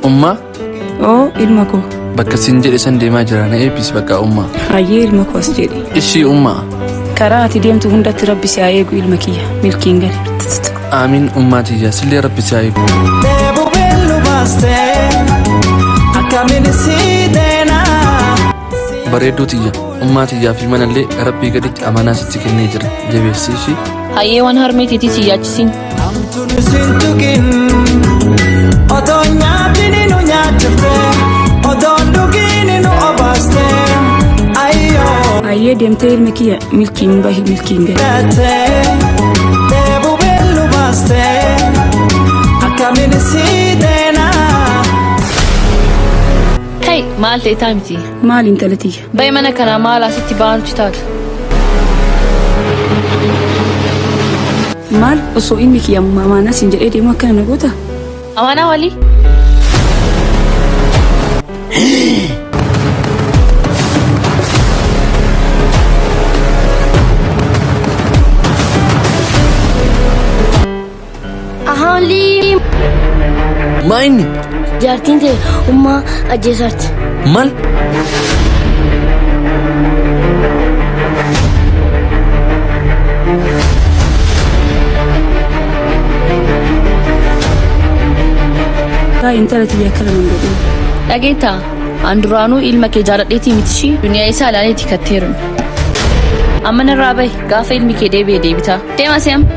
Ummaa Oo ilma koo. bakka siin jedhe san deemaa jira na eebbisi bakka ummaa. Hayyee ilma koo as jedhi. Ishii ummaa. Karaa ati deemtu hundatti rabbi si haa eegu ilma kiyya. Milkiin gali. Aamiin ummaa tiyya sillee rabbi si haa eegu. Deebu beellu baastee akkamiin si deenaa. Bareedduu tiyya ummaa tiyyaa fi manallee rabbii gaditti amanaa sitti kennee jira jabeessi ishii. Hayyee waan harmee teetii si yaachisin. Hamtuun sin tuqin otoo nyaatiin nu nyaachifte otoo dhugiin nu obaaste ayyoo. Hayyee deemtee ilma kiyya milkiin bahi milkiin gali. Dhattee deebu beellu baastee akkamiin si deenaa. Kai maal ta'e taa miti. Maal intala tiyya? Bahi mana kanaa maal asitti ba'aantu taatu. Maal osoo ilmi kiyya amaanaa siin jedhee deemu akkana na goota? Amaanaa walii. Ahaanlii Maa inni? jaartiin ta'e ummaa ajjeesaarti. Maal? Taa intala tiyya akkana nan godhin. Dhageettaa an duraanuu ilma kee jaaladheetii miti ishii duniyaa isaa ilaaleeti katteeruun. Amma narraa bahi gaafa ilmi kee deebi'e deebitaa. Deema seem.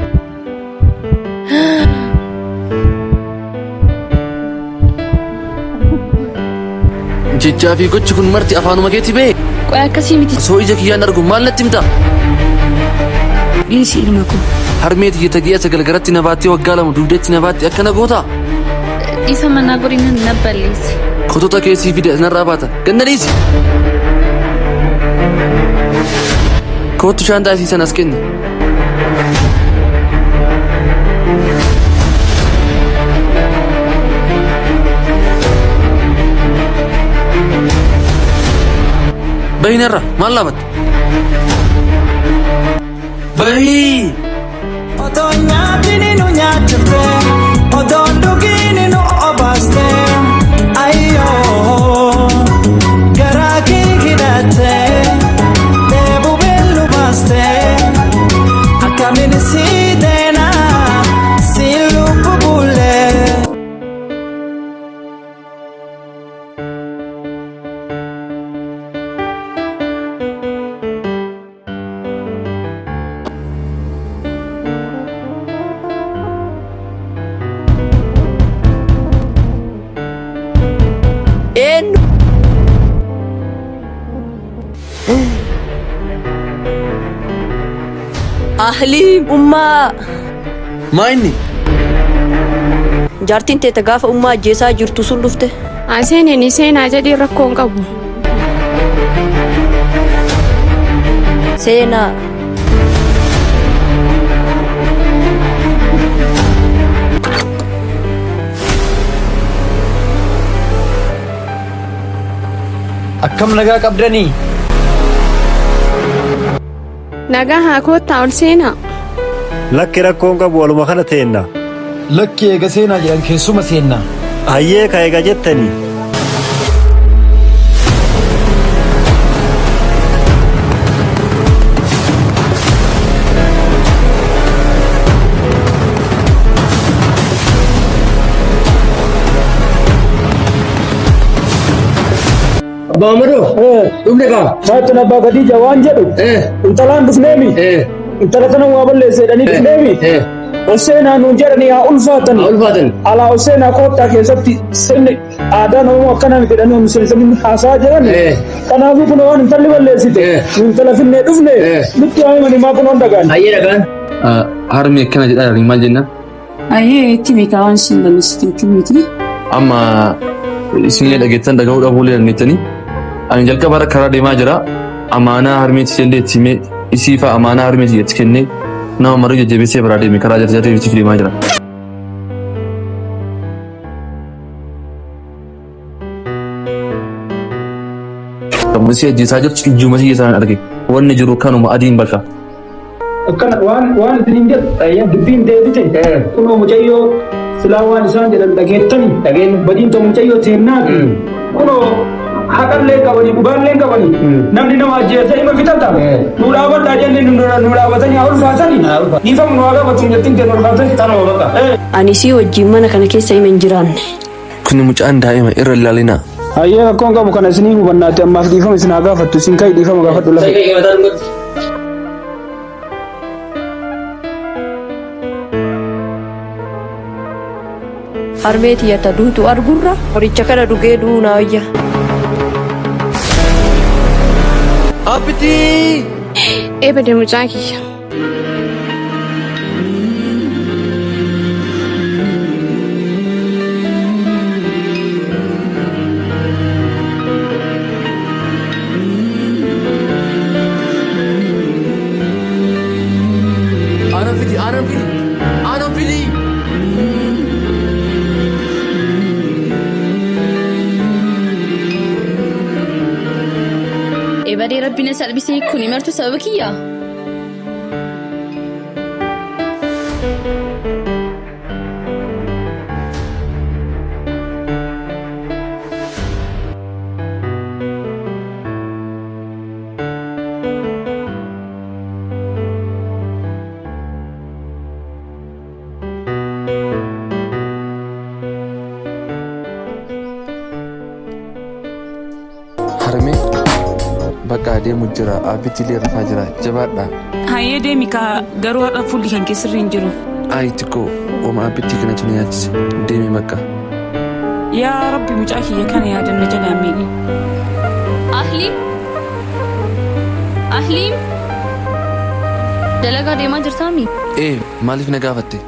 Jechaa fi gochi kun marti afaanuma keetti ba'e. Qoy akkasii miti. Osoo ija kiyyaan argu maal natti himta? Dhiisi ilma koo. Harmee tiyya tagi'a sagal garatti na baattee waggaa lama dugdatti na baatte akkana goota? Dhiisa manaa godina na balleessi. Kotota keessii fide narraa baata. Ganna dhiisi. Kootu shaantaa isii sana as kenni. Bahi narra maal laabatta? Bahi! Otoo nyaatiin nu nyaachifte otoo dhugiin nu obaaste ayyoo garaa kee hidhatte deebu beellu baaste akkamiin si deenaa si lubbu bulee. Eenyu? Ahliim ummaa. Maa inni? Jaartiin teete gaafa ummaa ajjeesaa jirtu sun dhufte. Aseeneen seenaa jedhii rakkoo hin qabu. Seenaa. Akkam nagaa qabdanii? Nagaa haa koottaa ol seenaa. Lakki rakkoon qabu waluma kana teenna. Lakki eega seenaa jedhan keessuma seenna. Hayyee ka eega jettanii. Abbaa Amadoo dhufne kaa. Saatun abbaa Khadiija waan jedhu intalaan dhufneemi intala tana waa balleesse jedhanii dhufneemi ol seenaa nuun jedhanii haa ulfaatani Haa ulfaatan. Alaa ol seenaa koottaa keessatti sirni aadaan Oromoo akkana miti jedhanii miseensonni haasaa jiran kanaafuu kun waan intalli balleessite nu intala finnee dhufne nutti haa himanii maa kun hunda gaani. Hayyee dhagaan. Harmi akkana jedhaa jiranii maal jenna? Ayyee itti beekaa waan isin balleessite jechuu miti. Amma isinillee dhageettan dhaga'uu dhabuu illee dandeettanii. Ani jalqaba irra karaa deemaa jira. Amaanaa harmeetti illee itti himee isii fa'a amaanaa harmeetti itti kennee nama marii jajjabeessee biraa deeme karaa jarjaree deemaa jira. Isii ajjeesaa jirtu ijjuma isii isaan arge. Wanni jiru kanuma adiin bakka. Akkana waan waan isin hin jedhu dubbiin deebite kunoo mucayyoo silaa waan isaan jedhan dhageettani dhageen badiin ta'u mucayyoo seennaati kunoo haqallee qabanii dhugaallee qabanii namni nama ajjeese ima fixata nu dhaabadhaa jennee nu dhaabatanii haa ulfaatanii dhiifamu nu haa gaafatu jettiin kennu ulfaatanii tanuma bakka. Ani sii wajjin mana kana keessa ima hin jiraanne. Kuni mucaan daa'ima irra ilaalinaa. Hayyee rakkoon qabu kana isinii hubannaati ammaaf dhiifama isin haa gaafattu isin ka'i dhiifama gaafadhu lafa. Harmee tiyya ta duutu argurra qoricha kana dhugee du'uu naa wayya. Abdii! Eebade mucaa kiyya. Aanan fidi, aanan fidi, aanan fidi! Ebadee rabbi na salphisee kuni martuu sababa kiyyaa? Harmee bakka adeemu jira abbitti illee rafaa jira jabaadha. Hayyee deemi kaa garuu har'a fuulli kan kee sirrii hin jiru. Ayi xiqqoo oma abbitti kanatu na yaachise deemi bakka. Yaa Rabbi mucaa kiyya kana yaadanna jalaa miidhi. Ahliim! Ahliim! Dalagaa deemaa jirtaami? Ee maaliif na gaafatte?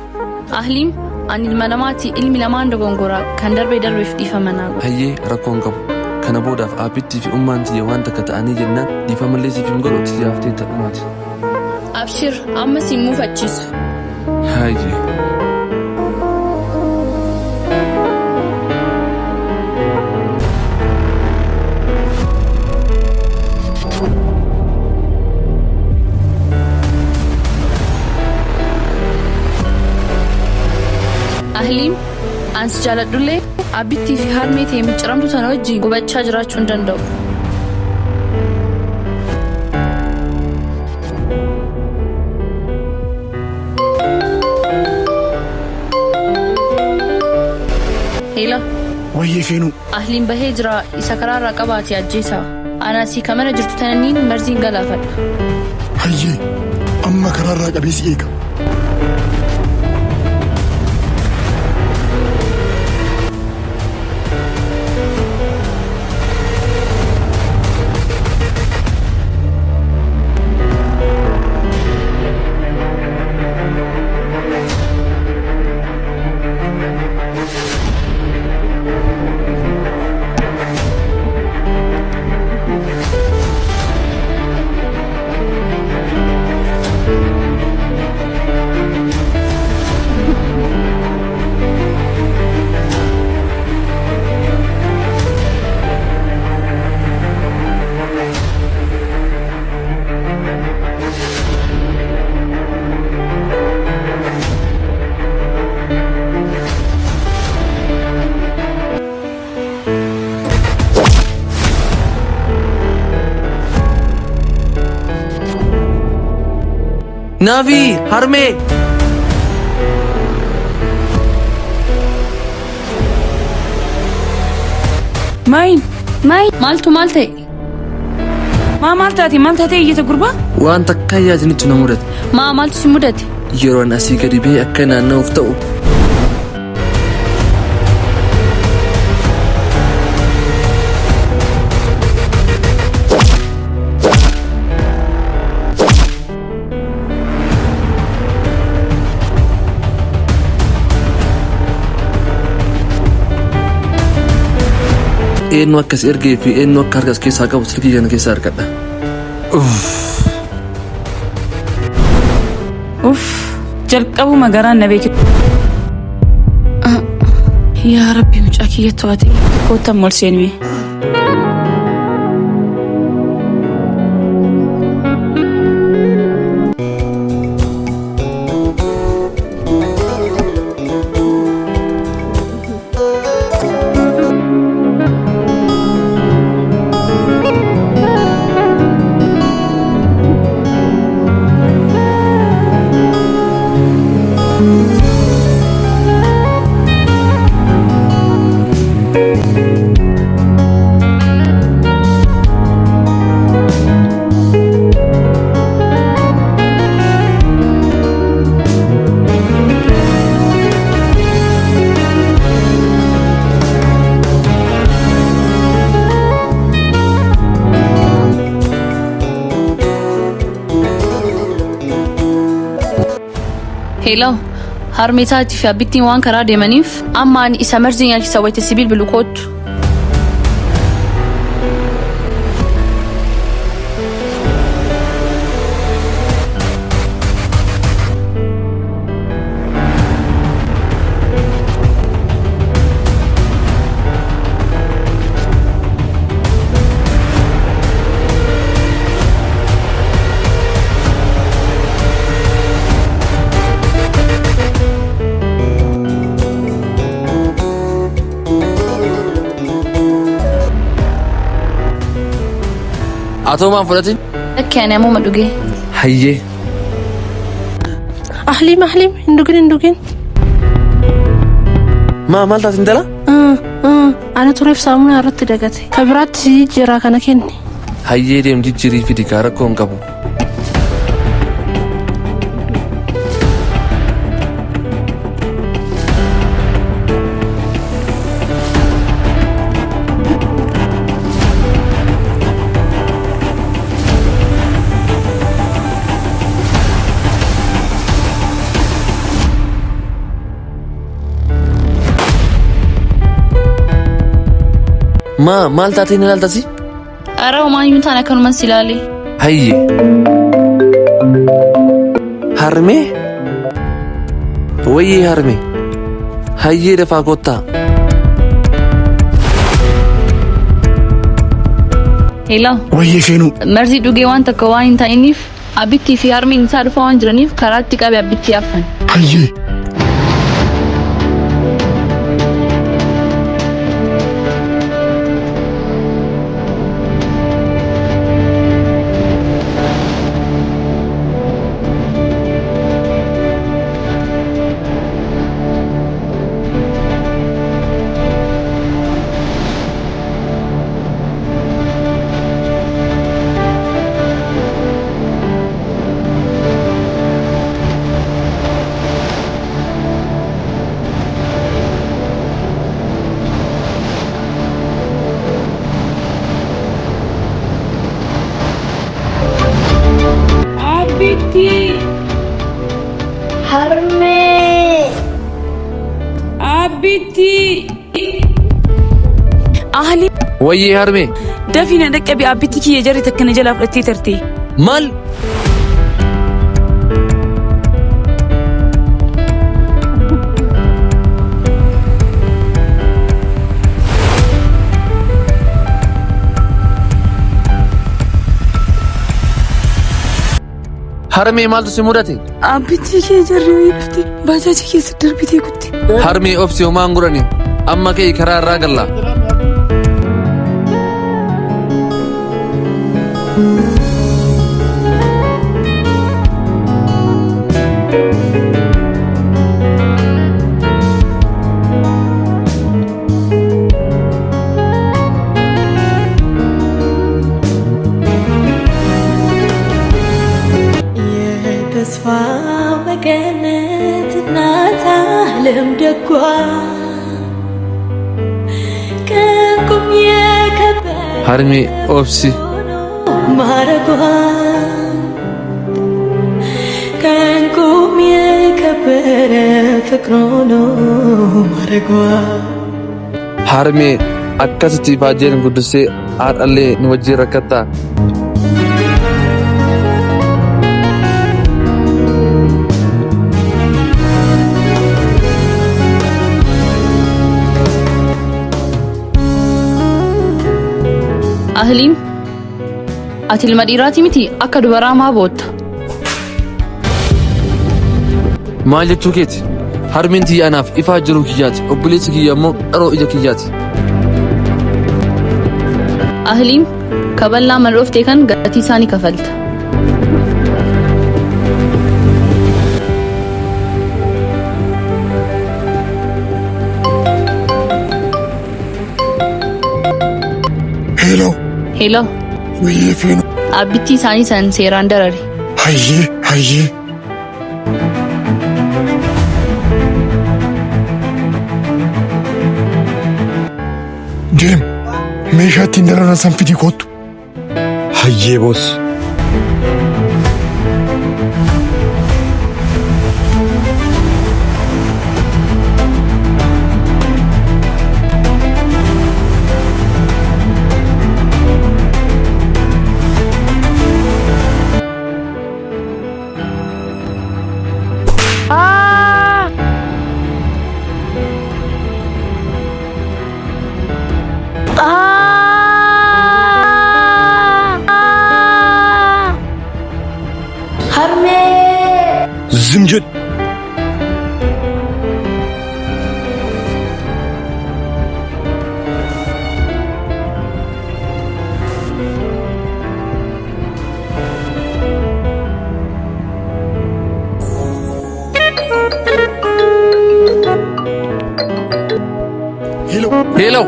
Ahliim ani ilma namaati ilmi namaan dogongora kan darbee darbeef dhiifama naa godhi. Hayyee rakkoo hin qabu. Kana boodaaf aabbittii fi ummaan tiyya waan takka ta'anii jennaan dhiifamallee siif hin godhu tiyya haftee ta'umaati. Abshir amma si hin mufachiisu. Hayyee. Ahliim an si jaaladhullee abbittii fi harmee tee micciramtu tana wajjin gubachaa jiraachuu hin danda'u. Heela. Wayyee feenuu. Ahliin bahee jira isa karaarraa qabaate ajjeesaa. Anaa si ka mana jirtu tananiin marziin galaafadha. Hayyee amma karaarraa qabee si eega. Naafi harmee! Maayin Maal maaltu maal ta'e? Maa maal taate maal taatee iyyata gurbaa? Waan takka yaadinitti na mudate. Maa maaltu si mudate? Yeroon asii gadi ba'ee akka naanna'uuf ta'u Eenyu akkas ergee fi eenyu akka harka as keessaa qabu silkii kana keessaa argadha. Uff jalqabuma garaan na beeke. Yaa Rabbi mucaa kiyya to'ate koottan ol seenime. Hello. Harmee isaatii fi abbittiin waan karaa deemaniif amma ani isa marzii nyaachisa wayita si bilbilu koottu. Atoo maan fudhatin? Lakki ani ammuma dhugee. Hayyee. Ahliim ahliim hin dhugin hin dhugin. Maa maal taate intala? Ana tureef saamunaa irratti dagate. Ka biraatti si jijjiiraa kana kenni. Hayyee deem jijjiirii fidi kaa rakkoo hin qabu. Maa maal taatee na ilaaltasi? Ara homaa hin taane akkanuman si ilaale. Hayye. Harmee? Wayyee harmee. Hayyee dafaa kottaa. Hello. Wayyee feenuu. Marzii dhugee waan takka waan hin ta'iniif abittii fi harmeen isaa dhufaa waan jiraniif karaatti qabe abittii affan. Hayyee. Abbitti! Harmee! Abbitti! Ahli Wayyee harmee. dafii na dhaqqabi abbitti kiyya jarri takka na jalaa fudhattee tarte. Maal? Harmee maaltu si mudate? Abbitti kiyya jarri wayii dhufte baajaajii keessa darbitee kutte. Harmee obsi homaa hin godhani. Amma ka'ii karaa irraa galla. የተስፋ መቀነት እናት ዓለም ደጓ ከእንቁም የከበረ Harmee obsi. ማረጓ ከእንቁም የከበረ ፍቅሮ ነው ማረጓ Harmee akkasitti ifaajeen guddisee haadhallee nu wajjin rakkattaa. Ahliin ati ilma dhiiraati miti akka dubaraa maa bootta? Maal jechuu keeti? Harmeen tiyya anaaf ifaa jiruu kiyyaati. Obboleessi kiyya immoo qaroo ija kiyyaati. Ahliin kaballaa mana dhooftee kan gatii isaa ni kafalta. Hello. Hello. Wayyee feenu. Abbittii isaanii san seeraan darari. Hayyee hayyee. Deem meeshaa ittiin dararan san fidii koottu. Hayyee boss. Zim jedhi. Hello. Hello.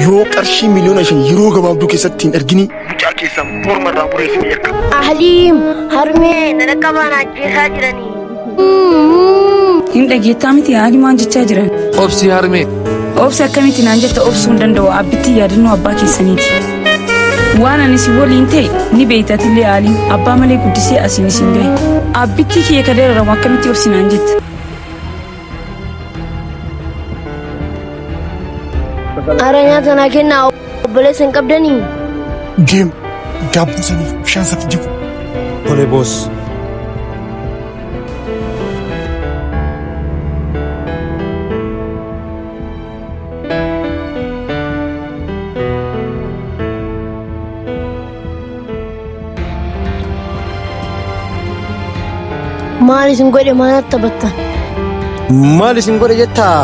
Yoo qarshii 5 miliyoona yeroo gabaabduu keessatti hin ergini mucaa keessan morma irraa muree isin erga. Ahliim harmee nana qabaan ajjeesaa jiranii. Hin dhageettaa miti haali maan jechaa jiran. Obsi harmee. Obsi akkamitti naan jetta? Obsuu hin danda'u. Abbitti yaadannoo abbaa keessaniiti. Waan ani si waliin ta'e ni beeytatillee haaliin abbaa malee guddisee asiin isin gahe. Abbitti kiyya ka dararamu akkamitti obsi naan jetta? Ara nyaata naa kennaa, obboleessa hin qabdanii? Deem, daabboo saniif bishaan saffi jiru. Tole boss. Maal isin godhe? Maal taphattan? Maal isin godhe jettaa?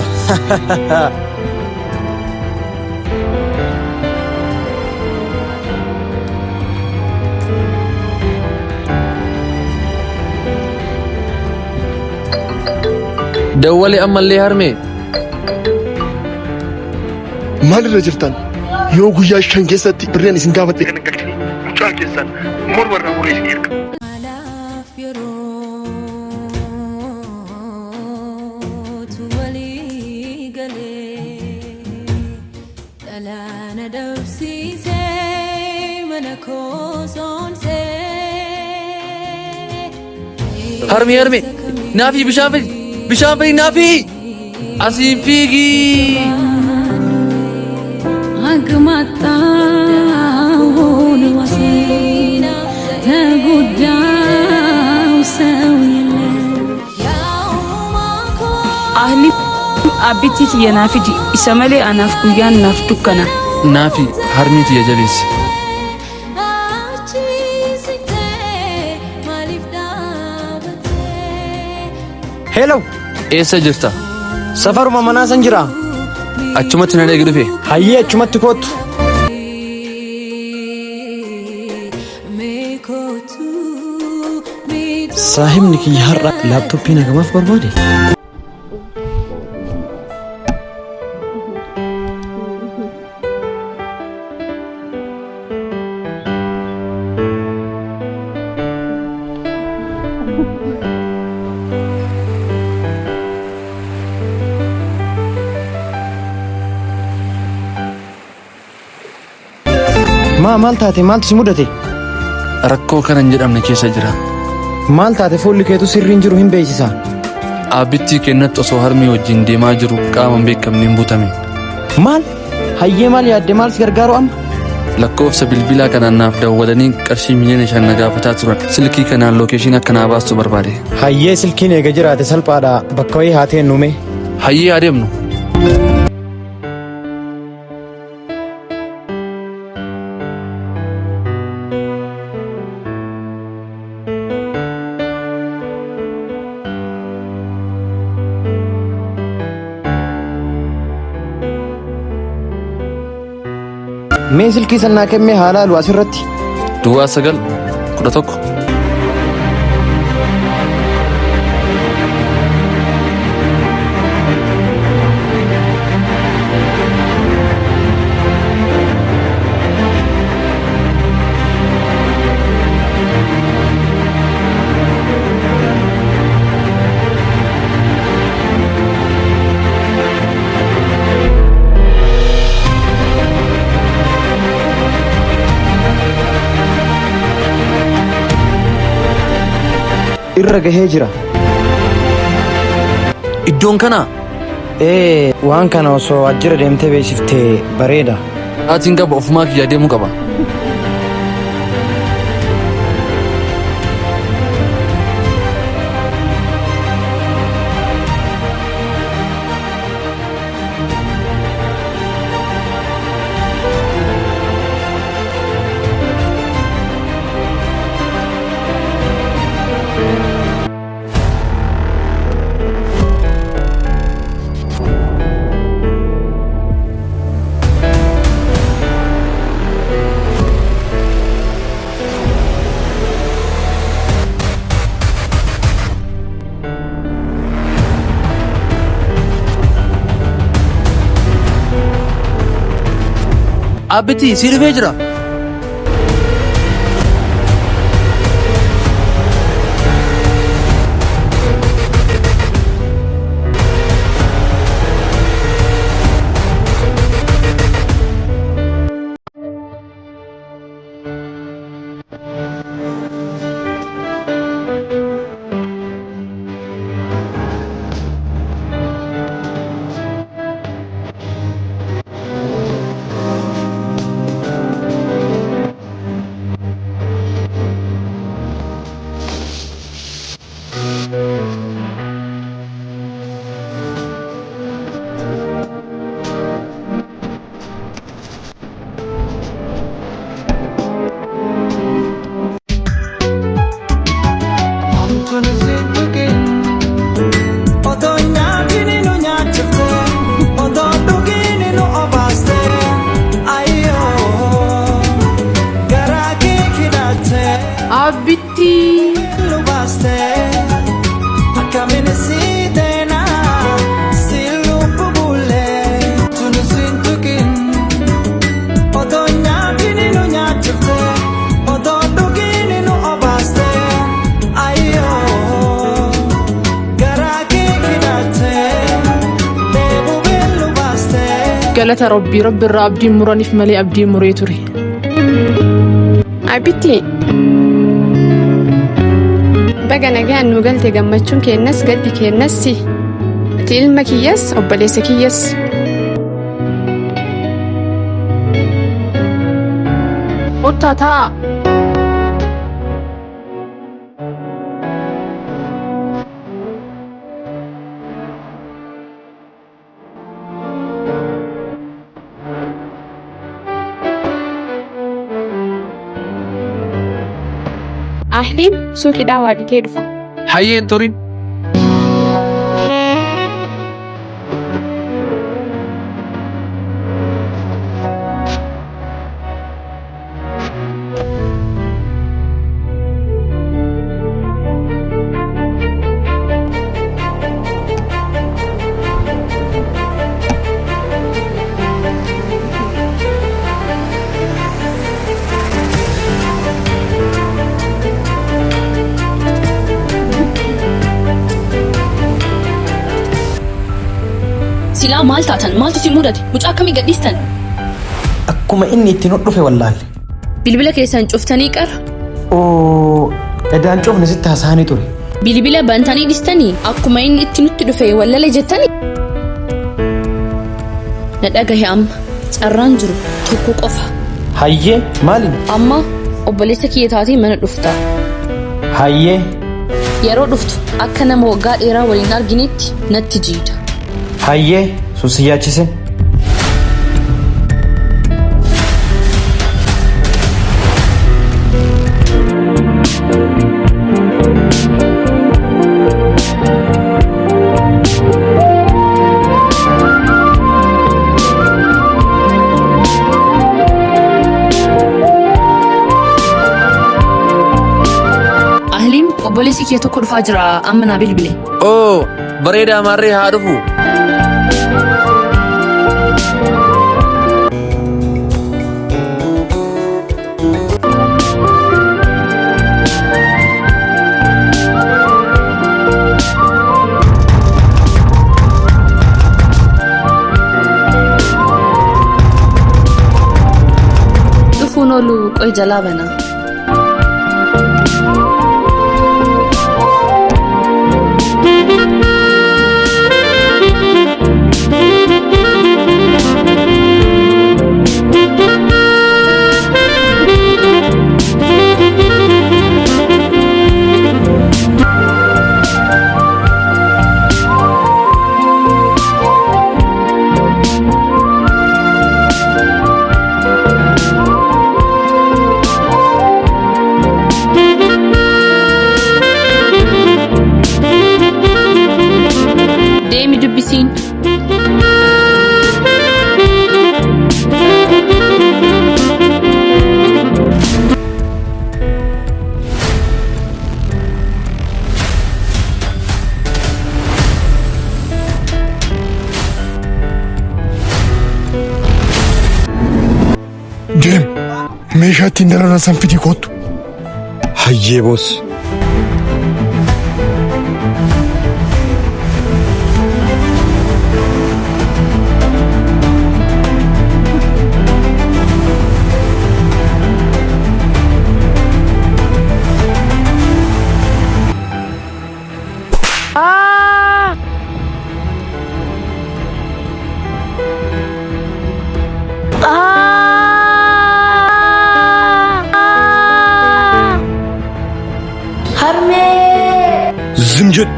Dawwalee ammallee harmee. Maalirra jirtan? Yoo guyyaa 5 keessatti birreen isin gaafadhe kan hin galchini mucaa keessan morma irraa muree isin erga. Alaaf yerootu walii galee dhalaana dhabsiisee mana koo soonsee. Harmee, harmee, naafi bishaan fidi, bishaan fidi, naafi asiin fiigii. አቅማጣውን ዋሴ ተጎዳው ሰው የለም። Ahli abbitti kiyya naa fidi, isa malee anaaf guyyaan naaf dukkana. Naafi harmee tiyya jabeessi. Hello. Eessa jirta? Safaruma manaa san jira. Achumatti na eegi dhufe. Hayyee, achumatti kootu. Saahibni kiyya har'a laaptooppii nagamaaf barbaade. Maa maal taate? Maaltu si mudate? Rakkoo kana hin jedhamne keessa jira. Maal taate? Fuulli keetu sirriin jiru hin beeksisa. Aabbittii kennatti osoo harmee wajjin deemaa jiru qaama hin beekamneen butame. Maal? Hayyee, maal yaadde? Maal si gargaaru amma? Lakkoofsa bilbilaa kanaan naaf dawwalanii qarshii 5 miliyoona na gaafataa turan. Silkii kanaan location akka naa baastu barbaade. Hayyee, silkiin eega jiraate salphaadha, bakka wayii haa teennume. Hayyee, adeemnu. Mee silkii sannaa kennee haa laalu asirratti. 09 11. Irra gahee jira. Iddoon kana. Ee, waan kana osoo waajjira deemtee beeksiftee bareeda. Haatiin qaba, ofumaa kiyyaa deemuu qaba. Abbitti si dhufee jira. Otoo nyaatiin nu nyaachifte, otoo dhugiin nu obaaste, ayyoo garaa kee hidhatte. Abbitti. Nu baaste, akkamiin si teenaa, si lubbu bulee, tuni siin tukin. Otoo nyaatiin nu nyaachifte, otoo dhugiin nu obaaste, ayyoo garaa kee hidhatte, deebuu beellu baaste. Galata Rabbii Rabbi irraa abdiin muraniif malee abdii muree ture. Abbitti baga nagaan nu galte gammachuun keenyas gaddi keenyas si. Ati ilma kiyyas obboleessa kiyyas. Ottaa taa'a. Ahliin suuqiidhaa waa bitee dhufa. Hayyee hin turin. Silaa maal taatan? Maaltu si mudate? Mucaa akkamii gadhiistan? Akkuma inni ittiin dhufe wallaalle. Bilbila keessan cuftanii qara. Oo, edaan cufne sitti haasa'anii ture. Bilbila bantanii dhistanii akkuma inni itti nutti dhufe wallale jettanii. Na dhagahe amma carraan jiru tokko qofa. Hayyee maali? Amma obboleessa kiyya taatee mana dhufta. Hayyee. Yeroo dhuftu akka nama waggaa dheeraa waliin arginetti natti jiida. Hayyee sun si yaachisin. Ahliin obboleessi kiyya tokko dhufaa jira amma naa bilbile. Oo bareedaa maarree haa dhufu. Dhufuun oolu qoy jalaa bana. Meeshaa ittiin dararan san fidii koottu. Hayyee boss. Harmee! Zim jedhi.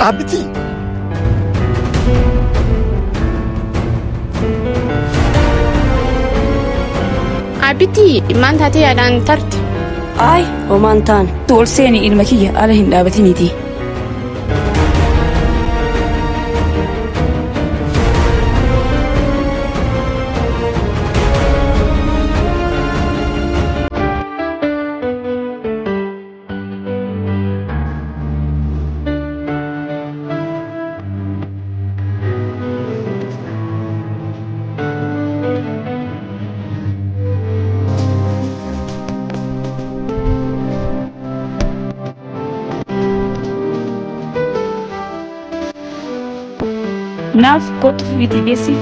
Abbitii. Abbitti maal taatee yaadaan tarte? Ay, homaan taane. Ol seeni ilma kiyya ala hin dhaabatiniiti. Naaf kottu fiitii geessi.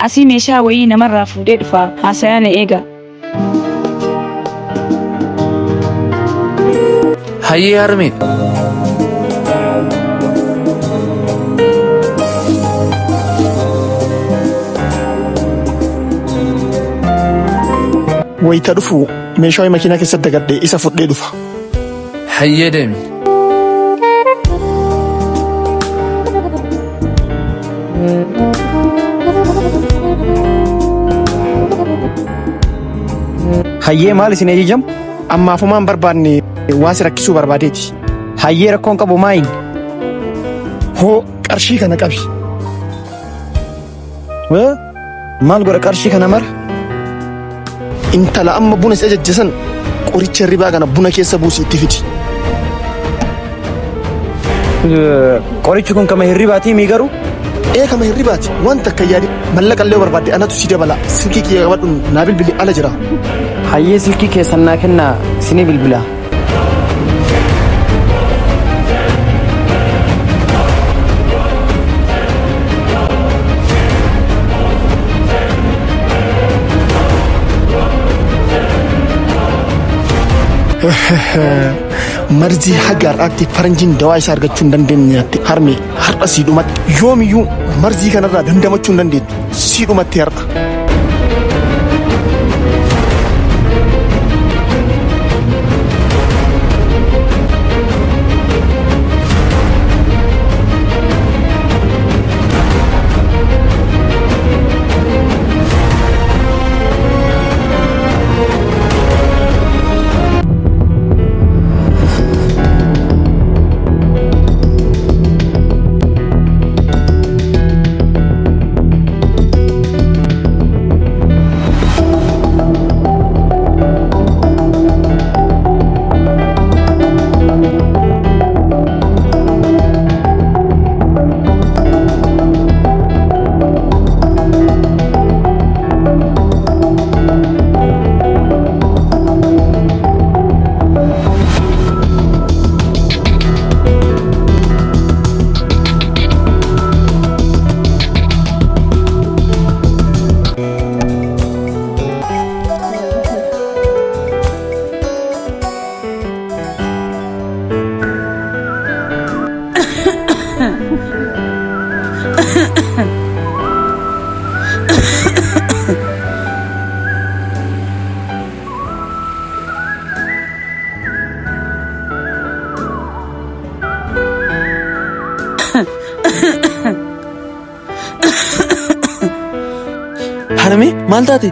Asii meeshaa wayii namarraa fuudhee dhufa haasayaa na eega. Hayyee harmee. Wayita dhufu meeshaa wayii makiinaa keessatti dagadhe isa fudhee dhufa. Hayyee deemi. Hayyee maal isin ajajamu? Ammaafumaan barbaanne waa si rakkisuu barbaadeeti. Hayyee rakkoon qabu maayin? Hoo qarshii kana qabi. Maal godha qarshii kana mara? Intala amma buna si ajajje san qoricha hirribaa kana buna keessa buusi itti fidi. Qorichi kun kama hirribaatii mii garuu? Ee kama hirribaati waan takka hin yaadin mallaqa illee yoo barbaadde anatu si dabala silkii kiyya qabadhu naa bilbili ala jira. Hayyee silkii keessan naa kennaa isinii bilbila. Marzii haga har'aatti faranjiin dawaa isaa argachuu hin dandeenye nyaatte harmee har'a sii dhumatte yoomiyyuu marzii kanarraa dandamachuu hin dandeettu sii dhumatte har'a. Harmee maal taate?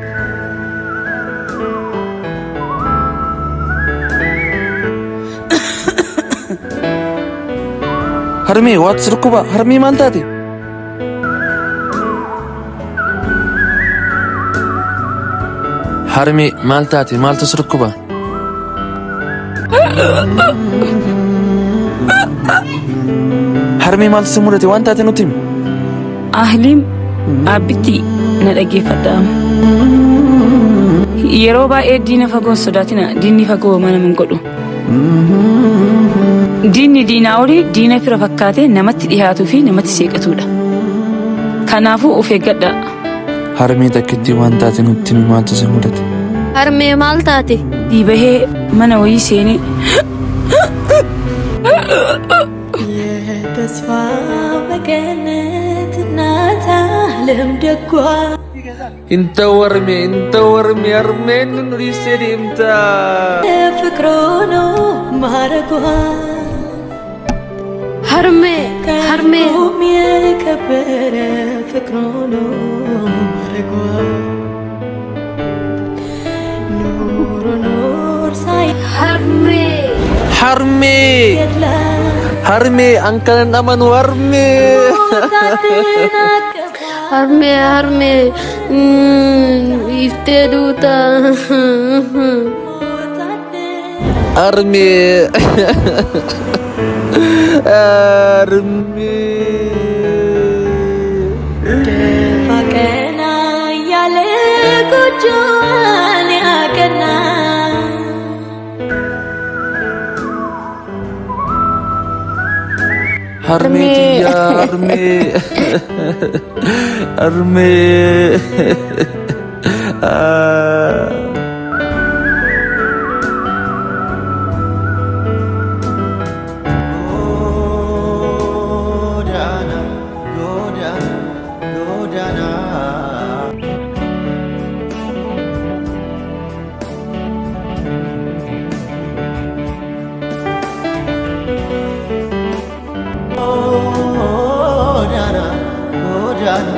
Harmee waatu si dhukkuba? Harmee maal taate? Harmee maal taate? Maaltu si dhukkuba? Harmee maaltu si mudate? Waan taate nutti himi. Ahliim aabbitti na dhaggeeffadha. Yeroo baay'ee diina fagoo hin sodaatina. Diinni fagoo homaa nama hin godhu. Diinni diinaa olii diina fira fakkaatee namatti dhihaatuu fi namatti seeqatuudha. Kanaafuu of eeggadhaa. Harmee takkittii waan taate nutti himi maaltu si mudate? Harmee maal taate? Asii bahee mana wayii seenee የተስፋ መቀነት እናት ዓለም ደጓ Hin ta'u harmee hin ta'u harmee harmeen nu dhiistee deemta. ፍቅሮ ነው ማረጓ Harmee harmee. ከሁሉም የከበረ ፍቅሮ ነው ማረጓ ኑሮ ኖር Harmee. Harmee harmee an kanan amanu harmee. Harmee harmee iftee duuta. Harmee harmee. ደፋ ቀና እያለ ጎጆዋን ያቀና Harmee tiyya harmee harmee. Godana, godana, godana. Godana, godana,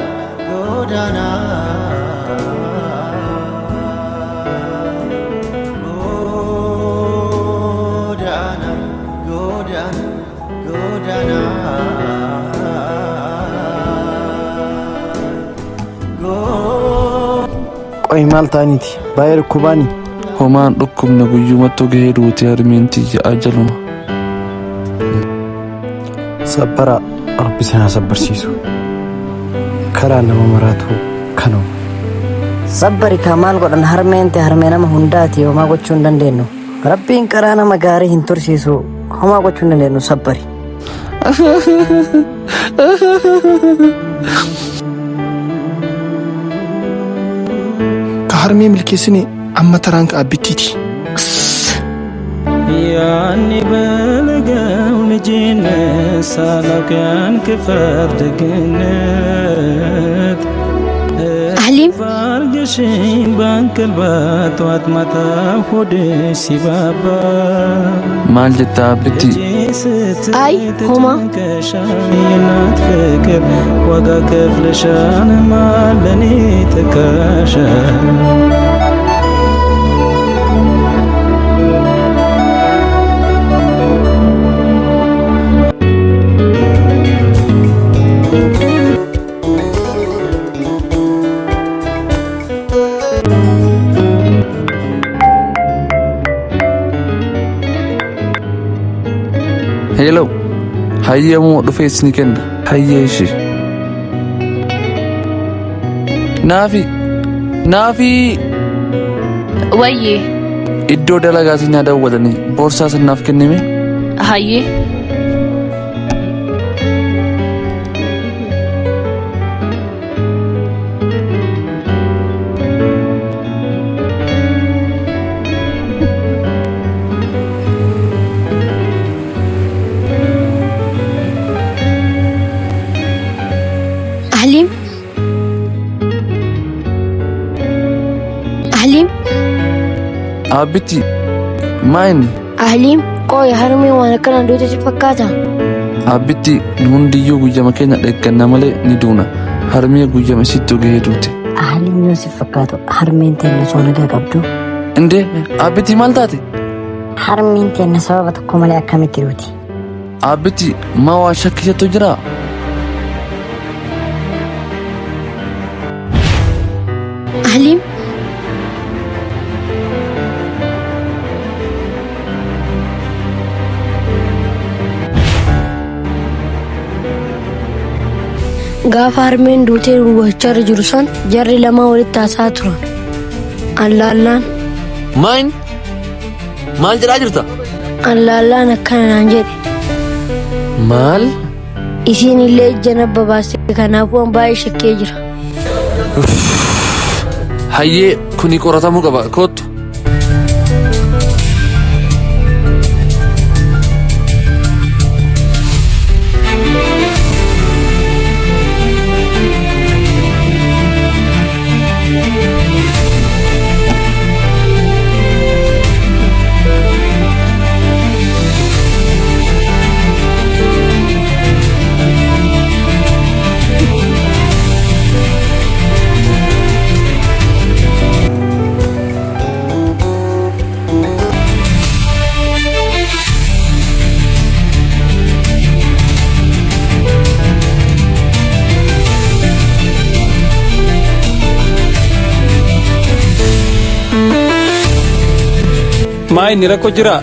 godana. Godana, godana, godana. Qoy maal ta'aniiti? Baay'ee dhukkubaani. Homaan dhukkubne guyyumattuu gahee duute harmeen tiyya ajaluma. Sabbara Rabbi isin haa sabbarsiisu. Karaa nama maraatu kanuma. Sabbari kaa maal godhan harmeen te harmee nama hundaati homaa gochuu hin dandeenyu. Rabbiin karaa nama gaarii hin tursiisu homaa gochuu hin dandeenyu sabbari. Ka harmee milkeessine amma taraan ka abbittiiti. ያኔ በለጋው ልጅነት ሳላውቅ ያን ክፋት ደግነት Ahliim. አርገሽኝ ባንቀልባ ጠዋት ማታ ሆድሽ ሲባባ Maal jetta abbitti? Ay homaa. የእናት ፍቅር ዋጋ ከፍለሻል ማን ለኔ ተካሻል። Hello. Hayyamuu dhufee isinii kenna. Hayyee ishee. Naafi. Naafi. Wayyee. Iddoo dalagaatiin naa dawwalanii boorsaa sanaaf kennime. Hayyee. Ahliim. Ahliim. Abbitti. Maa inni? Ahliim qoy harmee waan akkana duute si fakkaata? Abbitti nu hundiyyuu guyyama keenya dheegganna malee ni duuna. Harmee guyyama isitti gahee duute. Ahaliin yoo si fakkaatu harmeen teenna osoo nagaa qabdu. Indee aabbitii maal taate? Harmeen teenna sababa tokko malee akkamitti duuti? Aabbiti maa waa shakkisatu jira? Ahliin Gaafa harmeen duutee gubachaa jiru san jarri lamaan walitti haasa'aa turan. Allaallaan. Maayin? Maal jedhaa jirta? Allaallaan akkana naan jedhe. Maal? Isiin illee ija na babaaste kanaafuu an baay'ee shakkee jira. Hayyee kuni qoratamuu qaba kottu. Maa inni rakkoo jira?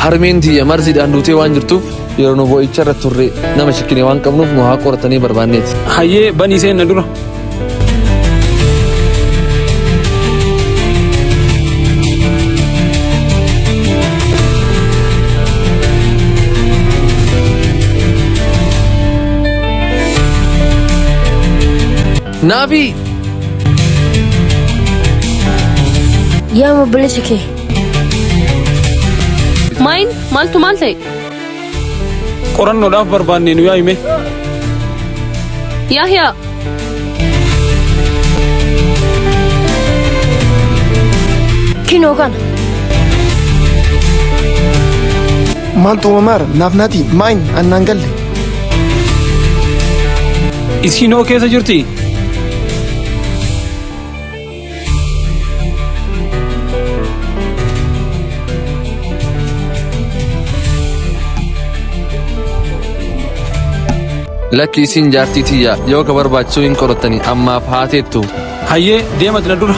Harmeen tiyya marziidhaan duutee waan jirtuuf yeroo nu boo'icha irra turre nama shakkine waan qabnuuf nu haa qoratanii barbaanneeti. Hayyee banii seenna dura. Naafi! Yaa obboleessa kee. Maayin maaltu maal ta'e? Qorannoodhaaf barbaanne nu yaa'ime. Yahyaa Kinoo kana. Maaltu uumamaara? Naaf naati maayin annaan galle. Isiin hoo keessa jirti? Lakki isiin jaartii tiyya yoo ka barbaachisuu hin qorattani ammaaf haa teettu. Hayyee deemati na dura.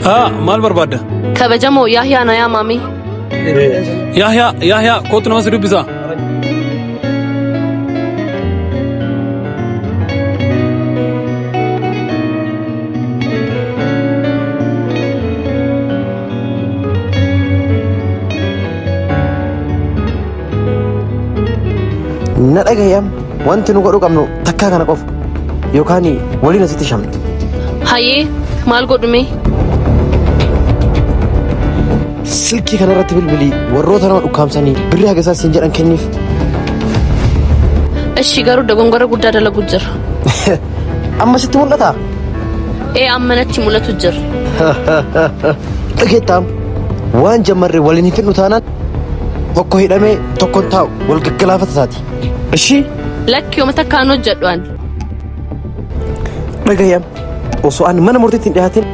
Haa maal barbaadda? Kabajamoo Yahyaa na yaamaame. Yahyaa Yahyaa kootu nama si dubbisa. Na dhagahi amma wanti nu godhuu qabnu takkaa kana qofa yookaan waliin asitti shamna. Hayyee maal godhume? Silkii kana irratti bilbilii warroota nama dhukkaamsanii birrii haga isaan siin jedhan kenniif. Ishi garuu dogongora guddaa dalagu jira. Amma sitti mul'ataa? Ee amma natti mul'atu jira. Dhageettaam waan jammarre waliin hin fidnu taanaan tokko hidhamee tokko hin taa'u wal gaggalaafata isaati. Ishii Lakki yooma takkaan hojjedhu ani. dhagahi amma osoo ani mana murtiitti hin dhiyaatin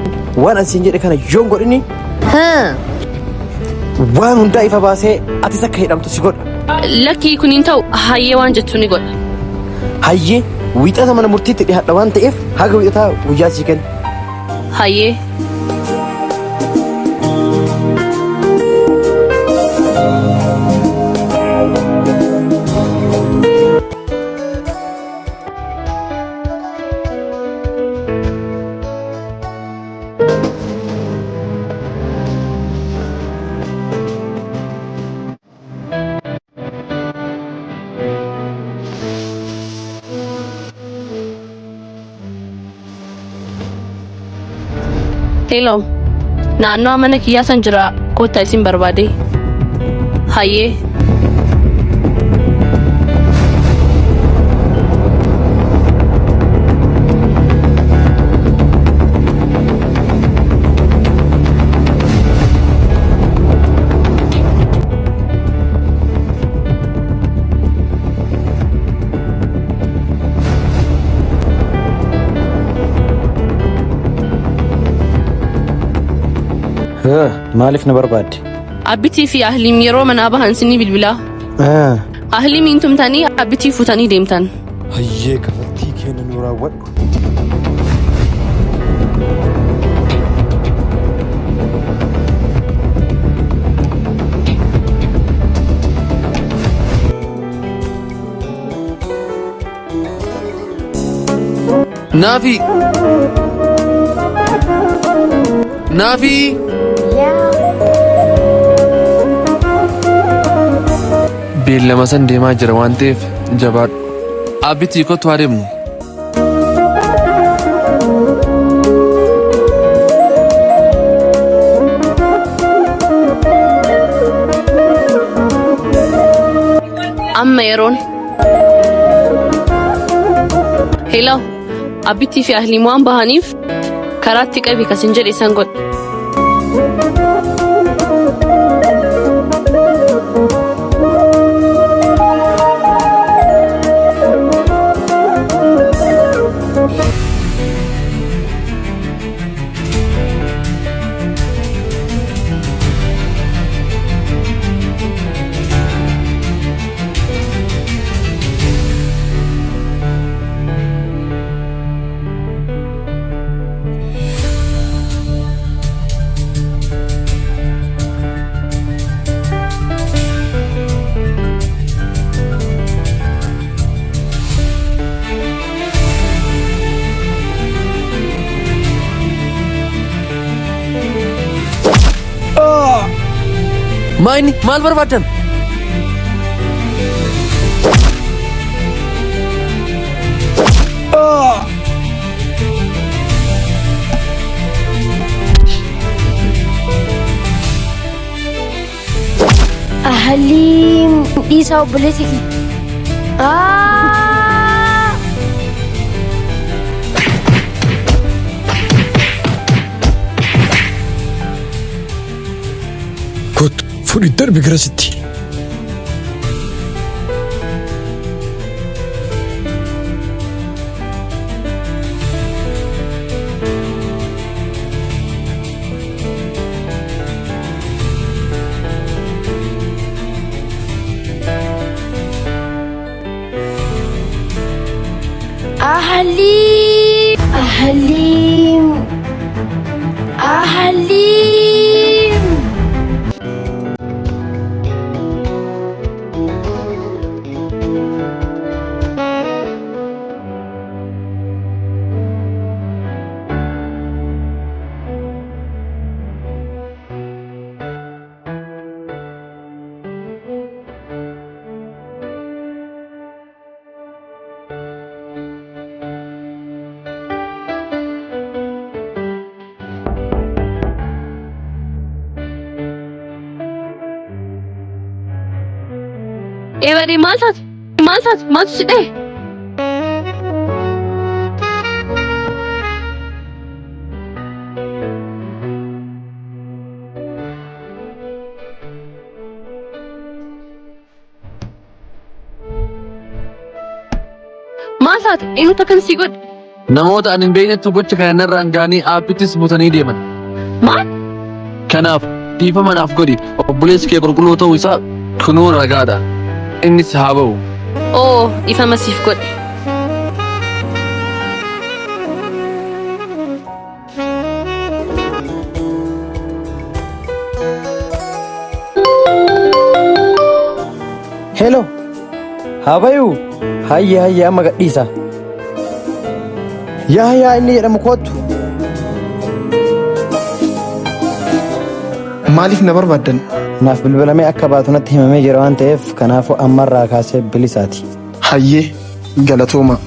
waan ani siin jedhe kana yoon godhini waan hundaa ifa baasee atis akka hidhamtu si godha. Lakkii kun hin ta'u hayyee waan jettu ni godha. Hayyee wiixata mana murtiitti dhiyaadha waan ta'eef haga wiixataa guyyaa sii kenna. Hayyee. Hello. Naannoo mana kiyyaa san jira kottaa isin barbaade. Hayyee. Maaliif na barbaadde? Abbitii fi Ahliim yeroo manaa bahan sinii bilbilaa. Ahliimiin tumtanii abbitii fuutanii deemtan. Hayyee kafaltii keenya nu raawwadhu. Naafi! Naafi! Beellama san deemaa jira waan ta'eef jabaadhu. Abbitii kottu haa deemnu. Amma yeroon. Hello. Abbittii fi Ahliim waan bahaniif karaatti qabi kasin jedhe isaan godhe. Maa inni maal barbaaddan? Ahaliim dhiisaa obboleessi kiyya. Aaaa! Kottu fudhi darbi garasitti. Ahaliim! Ahaliim! Ahaliim! Eewadee maal taate? Maal taate? Maaltu si dhahe? Maal taate? Eenyutu akkan si godhe? Namoota ani hin beeknettu gocha kana narraan ga'anii aappittis butanii deeman. Maal? Kanaaf dhiifama naaf godhi obboleessi kee qulqulluu ta'uu isaa kunoo ragaadha. Innis haa ba'u. Oo, dhiifama siif godhe. Hello. Haa bayu. Hayye hayye amma gadhiisa. Yaa yaa inni jedhamu kottu. Maaliif na barbaaddan? Naaf bilbilamee akka baatu natti himamee jira waan ta'eef kanaafuu ammarraa kaasee bilisaati. Hayyee galatoomaa.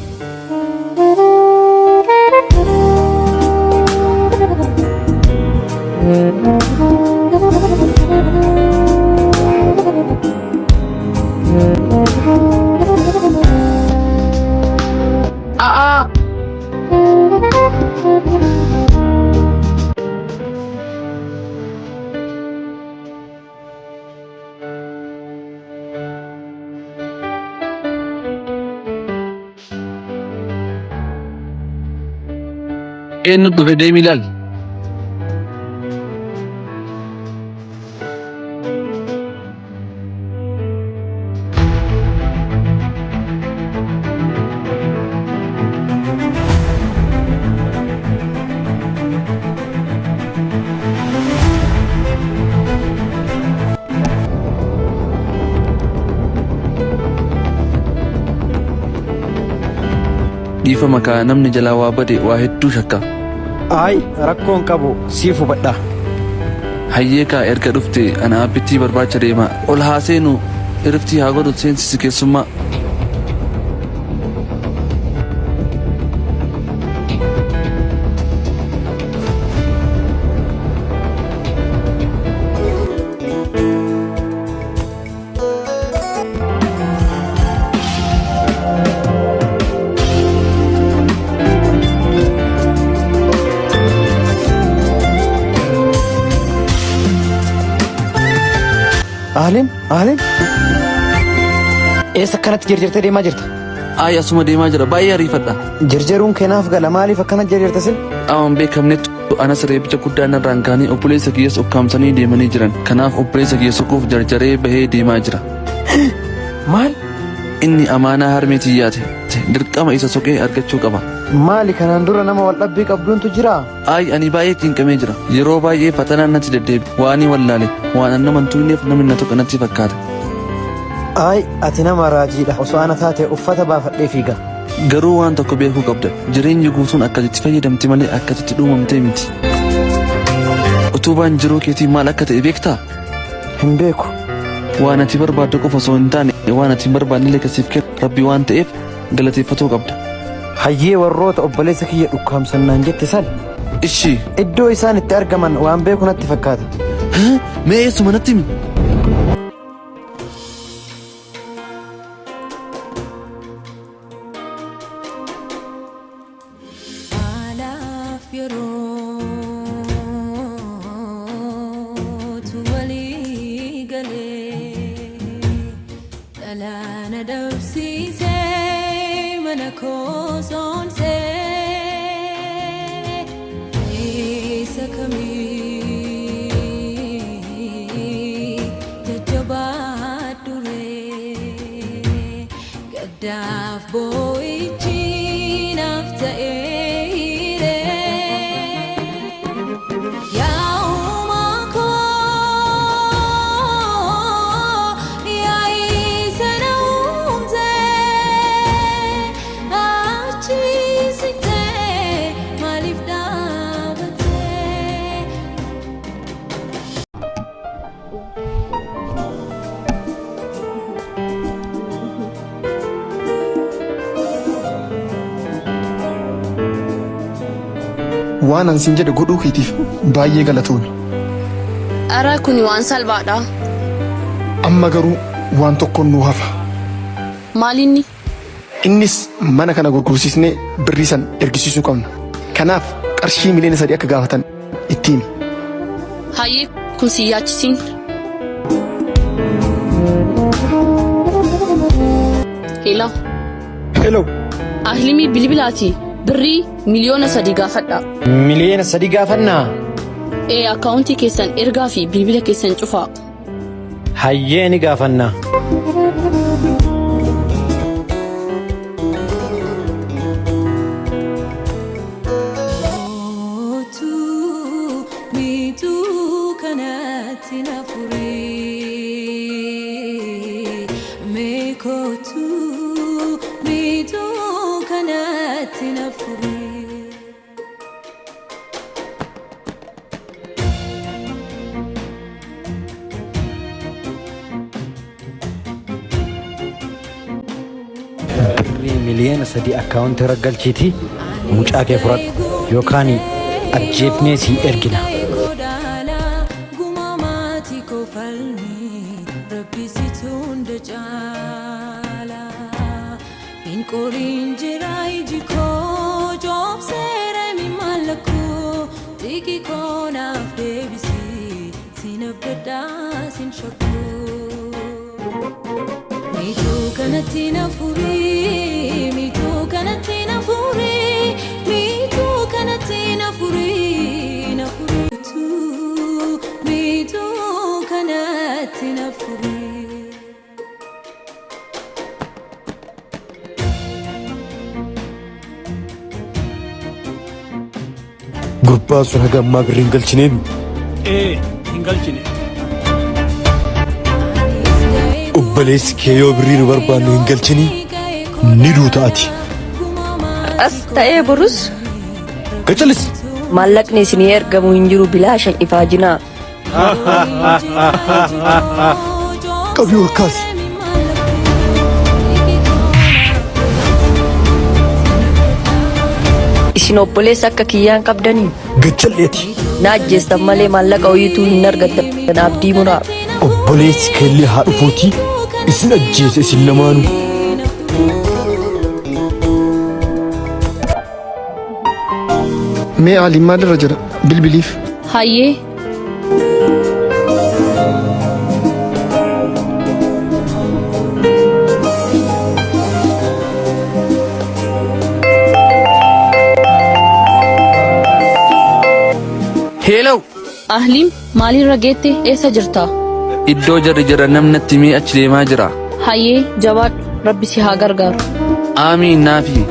Eenyu dhufe deemi ilaali. Dhiifama kaa namni jalaa waa bade waa hedduu shakka. Ayi rakkoo hin qabu siif hubadha. Hayyee kaa erga dhufte ana abbittii barbaacha deema. Ol haa seenu iriftii haa godhu seensisi keessummaa. Ahleen, Ahleen. Eessa akkanatti jarjartee deemaa jirta? Ayi asuma deemaa jira baay'ee ariifadha. Jarjaruun keenaaf gala maaliif akkana jarjarta sin? Qaama hin beekamnetu anas reebicha guddaa narraan gahanii obboleessa kiyyas ukkaamsanii deemanii jiran. Kanaaf obboleessa kiyya soquuf jarjaree bahee deemaa jira. Maal? Inni amaanaa harmee tiyyaati. Dirqama isa soqee argachuu qaba. Maali kanaan dura nama wal dhabbii qabduuntu jiraa? Ayi ani baay'ee cinqamee jira. Yeroo baay'ee fatanaan natti deddeebi'a. Waanii wallaale. Waan an nama hin tuqneef namni na tuqa natti fakkaata. Ayi ati nama raajiidha. Osoo ana taate uffata baafadhee fiiga. Garuu waan tokko beekuu qabda. Jireenyi guutuun akka ati itti fayyadamte malee akka ati itti dhuumamtee miti. Utubaan jiruu keetii maal akka ta'e beektaa? Hin beeku. Waan ati barbaaddu qofa osoo hin taane waan ati hin barbaannellee kan siif kennu Rabbi waan ta'eef galateeffatuu qabda. Hayyee warroota obboleessa kiyya dhukkaamsan naan jette san. Ishi. Iddoo isaan itti argaman waan beeku natti fakkaata. Mee eessuma natti himi? Haalaaf yerootu walii galee dhalaa na dhabsiisee mana koo soonsee isa kamii jajjabaadhu ree Gaddaaf boo'ichi naaf ta'ee hiree. Yaa uumaa koo yaa isa na uumte achi siqtee maaliif dhaabattee. Waan an siin jedhe godhuu keetiif baay'ee galatoomi. Ara kuni waan salphaadha. Amma garuu waan tokkoon nu hafa. Maalinni? Innis mana kana gurgursiisnee birrii san ergisiisuu qabna. Kanaaf qarshii miliyoona 3 akka gaafatan itti himi. Hayyee kun sin yaachisiin. Hello. Hello. Ahlimii bilbilaati birrii miliyoona 3 gaafadha. Miliyoona 3 gaafannaa? Ee akkaawuntii keessan ergaa fi bilbila keessan cufaa. Hayyee ni gaafanna. Kootu miituu kanatti na furi. Mee kootu miituu kanatti na furi. Birrii miliyoona 3 akkaawuntii irra galchiitii mucaa kee fudhadhu yookaan ajjeefnee sii ergina. Hin qoriin jira iji koo coobseera imimmaan lakkuu xiiqii koo naaf deebisi sin abdadhaa sin shakkuu. Miituu kanatti na furii miituu kanatti na furii miituu kanatti na. Gurbaan sun haga ammaa birrii hin galchineemi. Ee, hin galchine. Obboleessi kee yoo birrii nu barbaannu hin galchinii ni duuta ati. As ta'ee borus Gacalis! maallaqni isinii ergamu hin jiru bilaasha ifaajinaa. Qabii ol kaasi. Isin obboleessa akka kiyyaan qabdanii Gachalleeti. na ajjeestan malee maallaqa hoyituu hin argattan abdii muraa. Obboleessi keellee haa dhufuutii isin ajjeese isin lamaanuu. Mee Aliin maalirra jira? Bilbiliif. Hayyee. Heelaw! Ahliim maalirra geette eessa jirta? Iddoo jarri jira namni natti himee achi deemaa jira. Hayyee jabaadhu rabbi si haa gargaaru. Aamiin naafi.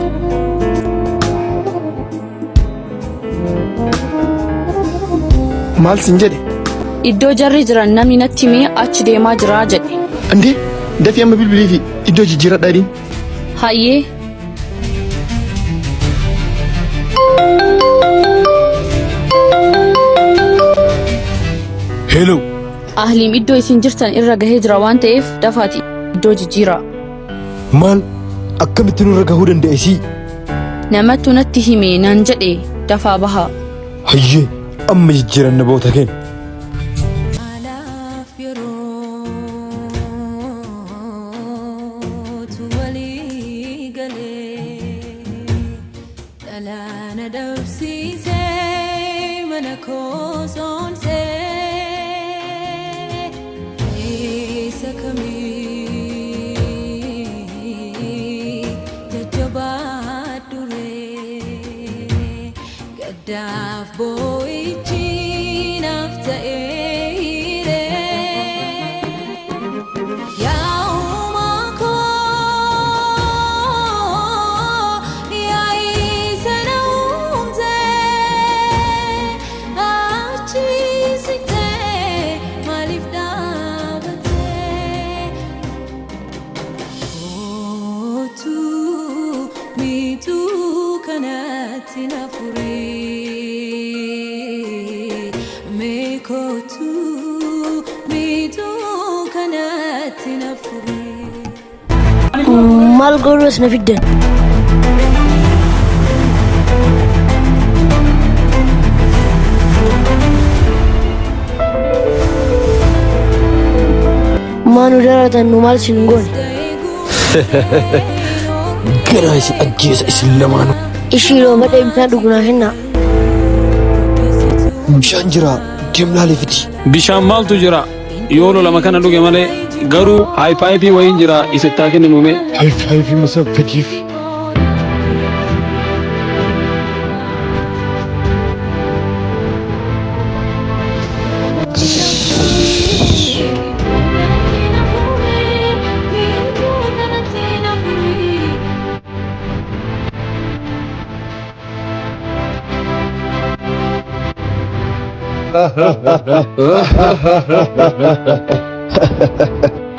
Maal sin jedhe? Iddoo jarri jiran namni natti himee achi deemaa jira jedhe. Indee dafii amma bilbiliifi iddoo jijjiiradhaa jedhiin. Hayyee. Hello. Ahliim iddoo isin jirtan irra gahee jira waan ta'eef dafaati iddoo jijjiiraa. Maal akkamitti nurra gahuu danda'e sii? Namattu natti hime naan jedhe dafaa bahaa. Hayyee amma jijjiiranna boota keenya. Yerootu walii galee dhalaana dhabsiisee mana koo soonsee eessa kamii jajjabaa duree gaddaaf boo'ichi naaf ta'ee hiree. Yaa uumaa koo yaa isa na uumte achi siqtee maaliif dhaabatte? Kootu miituu kanatti na furi mee kootu miituu kanatti na furi. Maal godhu as na fiddan? Maa nu darartan nu maal sin goone? Garaa isin ajjeesa isin lamaanuu. Ishii loomadhee bishaan dhugu naa kennaa. Bishaan jira deem laalii fidi. Bishaan maaltu jira yoo lolama kana dhuge malee garuu haayipaayipii wayiin jira isittaa kenninu mee. Haayipaayipii masaa fediif.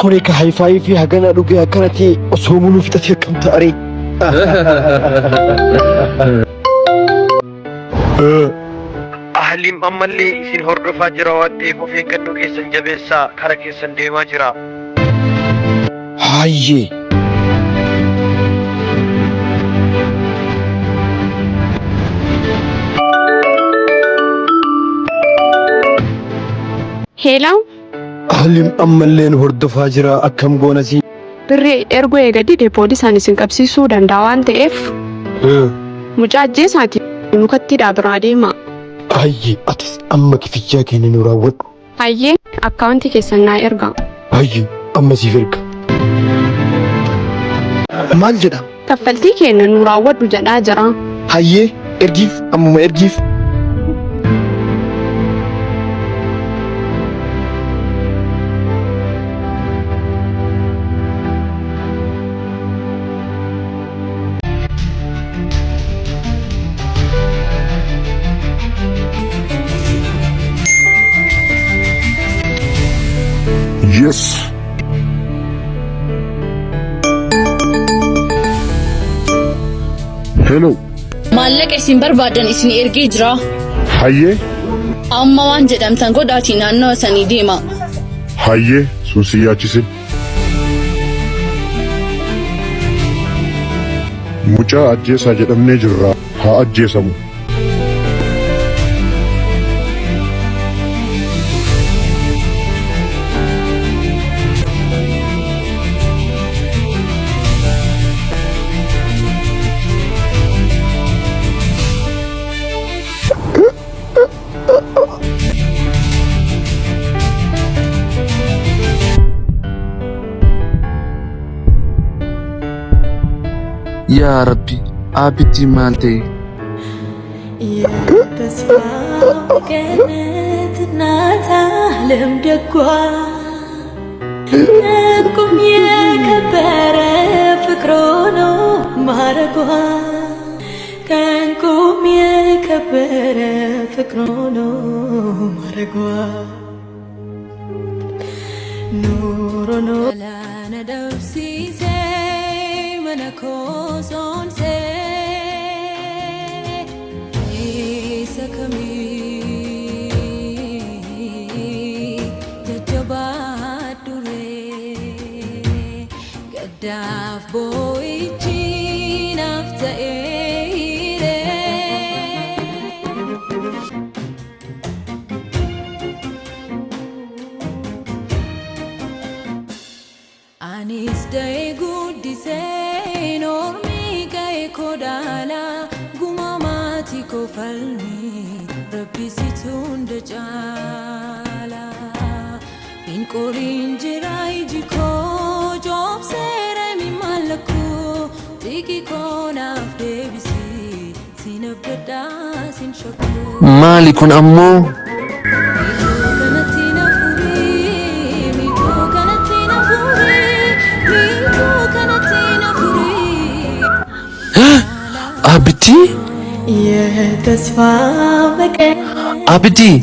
Kuni ka haayifaayii fi hagana dhugee akkana ta'e osoo muluu fixatee akkam ta'aree. Ahliim ammallee isin hordofaa jira waan ta'eef of eeggannoo keessan jabeessaa kara keessan deemaa jira. Haayyee. Heelaw. Ahliim ammallee nu hordofaa jira akkam goona sii. Birrii erguu eega dide poolisaan isin qabsiisuu danda'a waan ta'eef mucaa ajjeesaati mukatti hidhaa biraa deemaa. Hayyee atis amma kifiyyaa keenya nu raawwadhu. Hayyee akkaawuntii keessan naa ergaa. Hayyee amma siif erga. Maal jedha? Kaffaltii keenya nu raawwadhu jedhaa jira. Hayyee ergiif ammuma ergiif. Yes. Hello. Maallaqa isin barbaadan isin ergee jira. Hayyee. Amma waan jedhamtan godhaatii naannawa sanii deema. Hayyee sun si yaachisin. Mucaa ajjeesaa jedhamnee jirra haa ajjeesamu. Yaa Rabbi aabbittiin maal ta'e? የተስፋ ገነት እናት ዓለም ደጓ እንቁም የከበረ ፍቅሮ ነው ማረጓ ከእንቁም የከበረ ፍቅሮ ነው ማረጓ ኑሮ ነው Galaana dhabsiisee mana koo soonsee keessa kamii jajjabaa duree gaddaaf boo'ichi naaf ta'ee hiree. Anis da'ee guddisee noormi ga'e kodaala guma maatii koo falmi rabbisitu hunda caala. Hin qoriin jira iji koo joobseera mi mallakkoo xiqqi koo naaf deebisi sin abdadhaa sin shakkuu. Maali kun ammoo? Kanatti na furii, miidhuu kanatti na furii, miidhuu kanatti na furii. Aabbittii? የተስፋ መቀነት Aabbittii!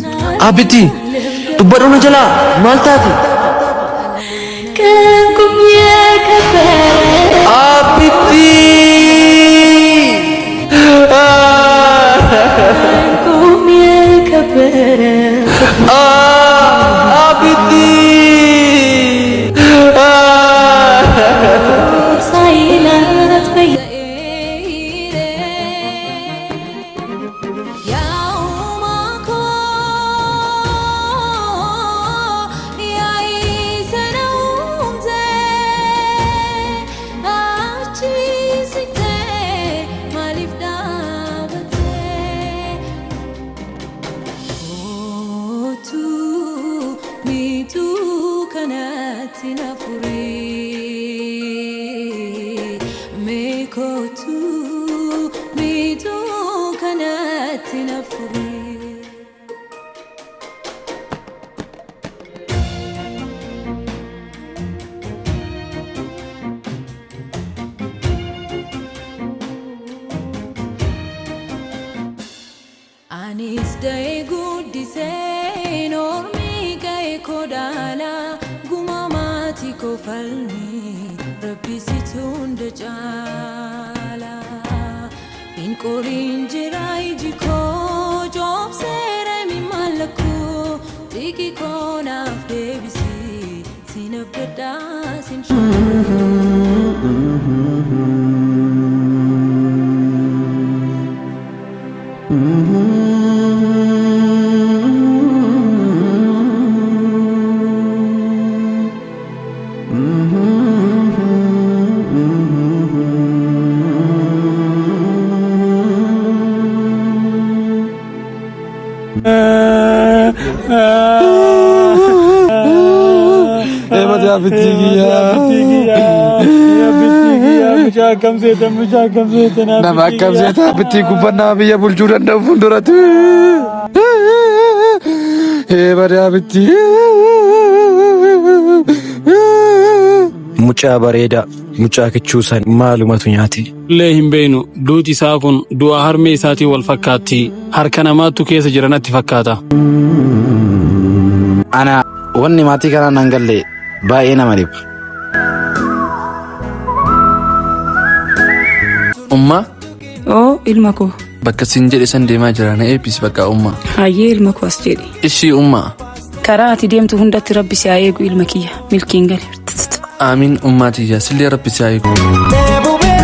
Aabbittii! Dubbadhu na jalaa! Maal taate? ከእንቁም የከበረ Aabbittii! ከእንቁም የከበረ Aabbittii! ሳይላት በየ Miituu kanatti na furii. Anis da'ee guddisee noormi ga'e kodaala guma maatii koo falmi rabbisitu hunda caala. Hin qoriin jira iji koo joobseera mi mallakkoo xiqqi koo naaf deebisi sin abdadhaa sin Nama akkam seeta abittii gubbannaa biyya bulchuu danda'u fuulduratti. Ee badee abittii. Mucaa bareedaa, mucaa kichuu san maalumatu nyaate? Illee hin beeynu duuti isaa kun du'a harmee isaatiin wal fakkaatti. Harka namaattu keessa jira natti fakkaata. Ana wanni maatii kanaan nan galle Baay'ee nama dhiba. Ummaa. Oo ilma koo. Bakka siin jedhe san deemaa jira na eebbisi bakka ummaa. Hayyee ilma koo as jedhi. Ishii ummaa. Karaa ati deemtu hundatti rabbi si haa eegu ilma kiyya. Milkiin gali. Aamiin ummaa tiyya sillee rabbi si haa eegu.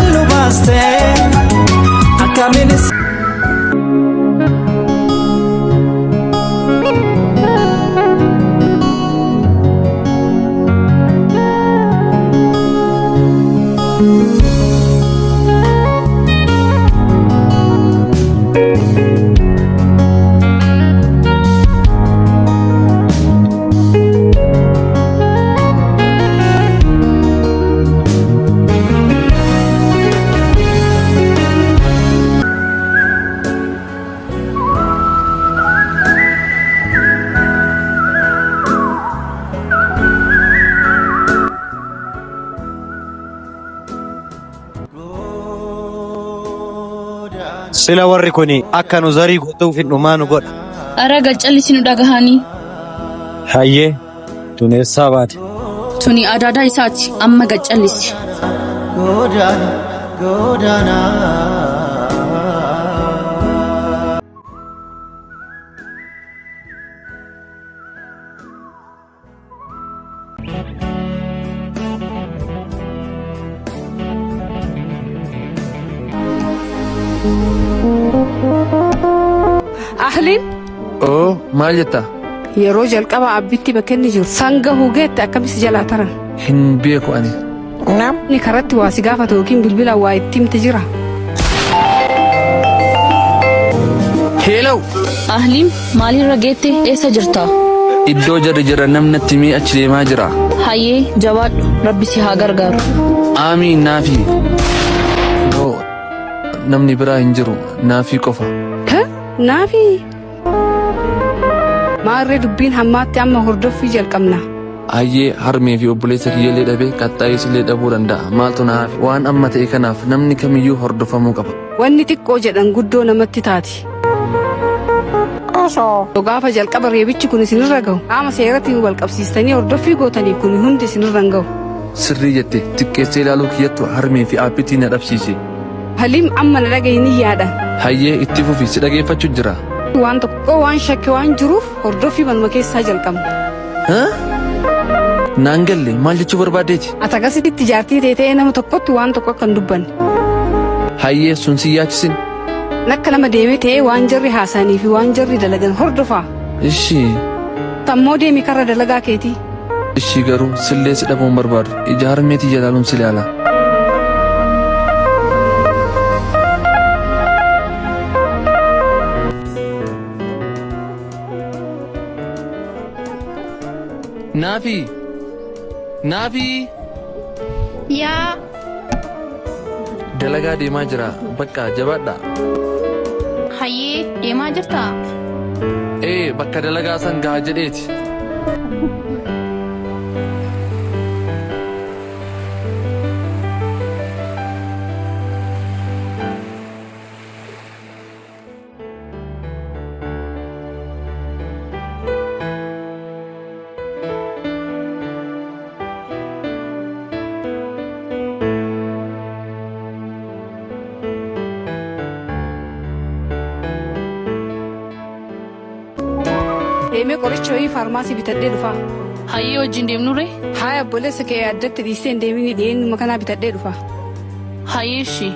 Sila warri kun akka nu zarii guutuuf hin dhumaa nu godha. Ara gaccallisi nu dhagahanii. Hayyee tun eessaa baate? Tuni adaadaa isaati amma gaccallisi. Godaana godaana. Ahliin Oo maal jetta? yeroo jalqaba abbitti bakka inni jiru sanga hugeette akkamitti jalaa taran. Hin beeku ani. Namni karatti waa si gaafatu yookiin bilbila waa itti himte jira. Heelaw! Ahliin maalirra geette eessa jirta? Iddoo jarri jira namni natti himee achi deemaa jira. Hayyee jabaadhu rabbi si haa gargaaru. Aamiin naafi. No, namni biraa hin jiru naafii qofa. Naafi. Maarree dubbiin hammaatti amma hordoffii jalqabna. Hayyee harmee fi obboleessa kiyyallee dhabee qaxxaayis illee dhabuu danda'a. Maaltu na hafe? Waan amma ta'e kanaaf namni kamiyyuu hordofamuu qaba. Wanni xiqqoo jedhan guddoo namatti taati. Osoo gaafa jalqaba reebichi kun isinirra gahu qaama seeratti wal qabsiistanii hordoffii gootanii kun hundi isinirra hin gahu. Sirrii jette xiqqeessee ilaaluu kiyyattu harmee fi aappitii na dhabsiise. Haliim amma na dhagahi ni yaada. Hayyee itti fufi si dhageeffachuu jira. Waan tokko waan shakke waan jiruuf hordoffii manuma keessaa jalqabna. Naan galle maal jechuu barbaaddeeti? Ati akkasitti jaartii ta'e ta'ee nama tokkotti waan tokko akka hin dubbanne. Hayyee sun si yaachisin. Akka nama deemee ta'ee waan jarri haasa'anii fi waan jarri dalagan hordofaa. Ishii. Tammoo deemi karra dalagaa keetii. Ishii garuu sillee si dhabuun barbaadu. Ija harmeetii jalaaluun si ilaala. Naafi! Naafi! Yaa. Dalagaa deemaa jira. Bakka jabaadha. Hayyee deemaa jirtaa? Ee bakka dalagaa san gaha jedheeti. Deemee qoricha wayii faarmaasii bitadhee dhufa. Hayyee wajjin deemnuree? Haaya obboleessa kee addatti dhiistee hin deemin dhiyeennuma kanaa bitadhee dhufa. Hayyee ishii.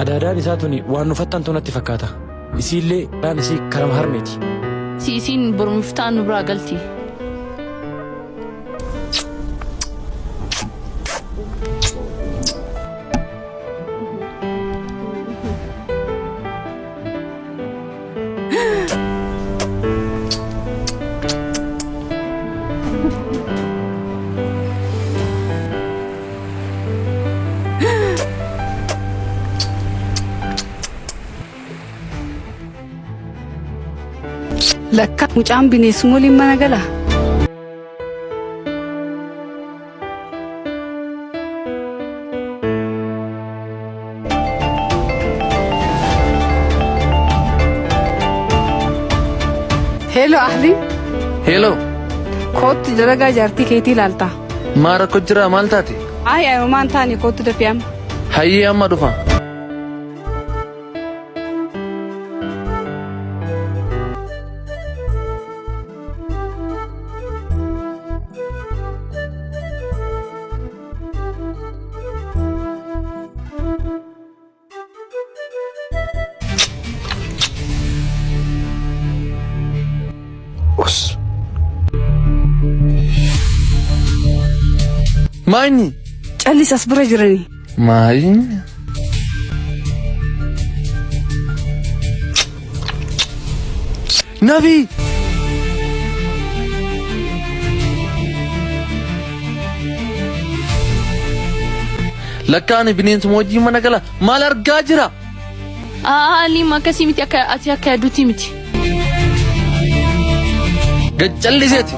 Adaadaan isaa tuni waan nu fattantu natti fakkaata. Isiillee dhaan isii karama harmeeti. Siisiin borumiftaan nu biraa galti. Mucaan bineensuma waliin mana galaa? Hello Ahli. Hello. Koottu dalagaa jaartii keetii ilaalta. Maa rakkoo jira maal taate? Ayi ayi homaa hin taane koottu dafii amma. Hayyee amma dhufa. Us. Maayini? Callis as bira jiranii. Maayini? Nabi! Lakkaa ani bineensuma wajjin mana gala maal argaa jira? Aliim akkasii miti akka ati akka yaadduutii miti. Gad calliseeti.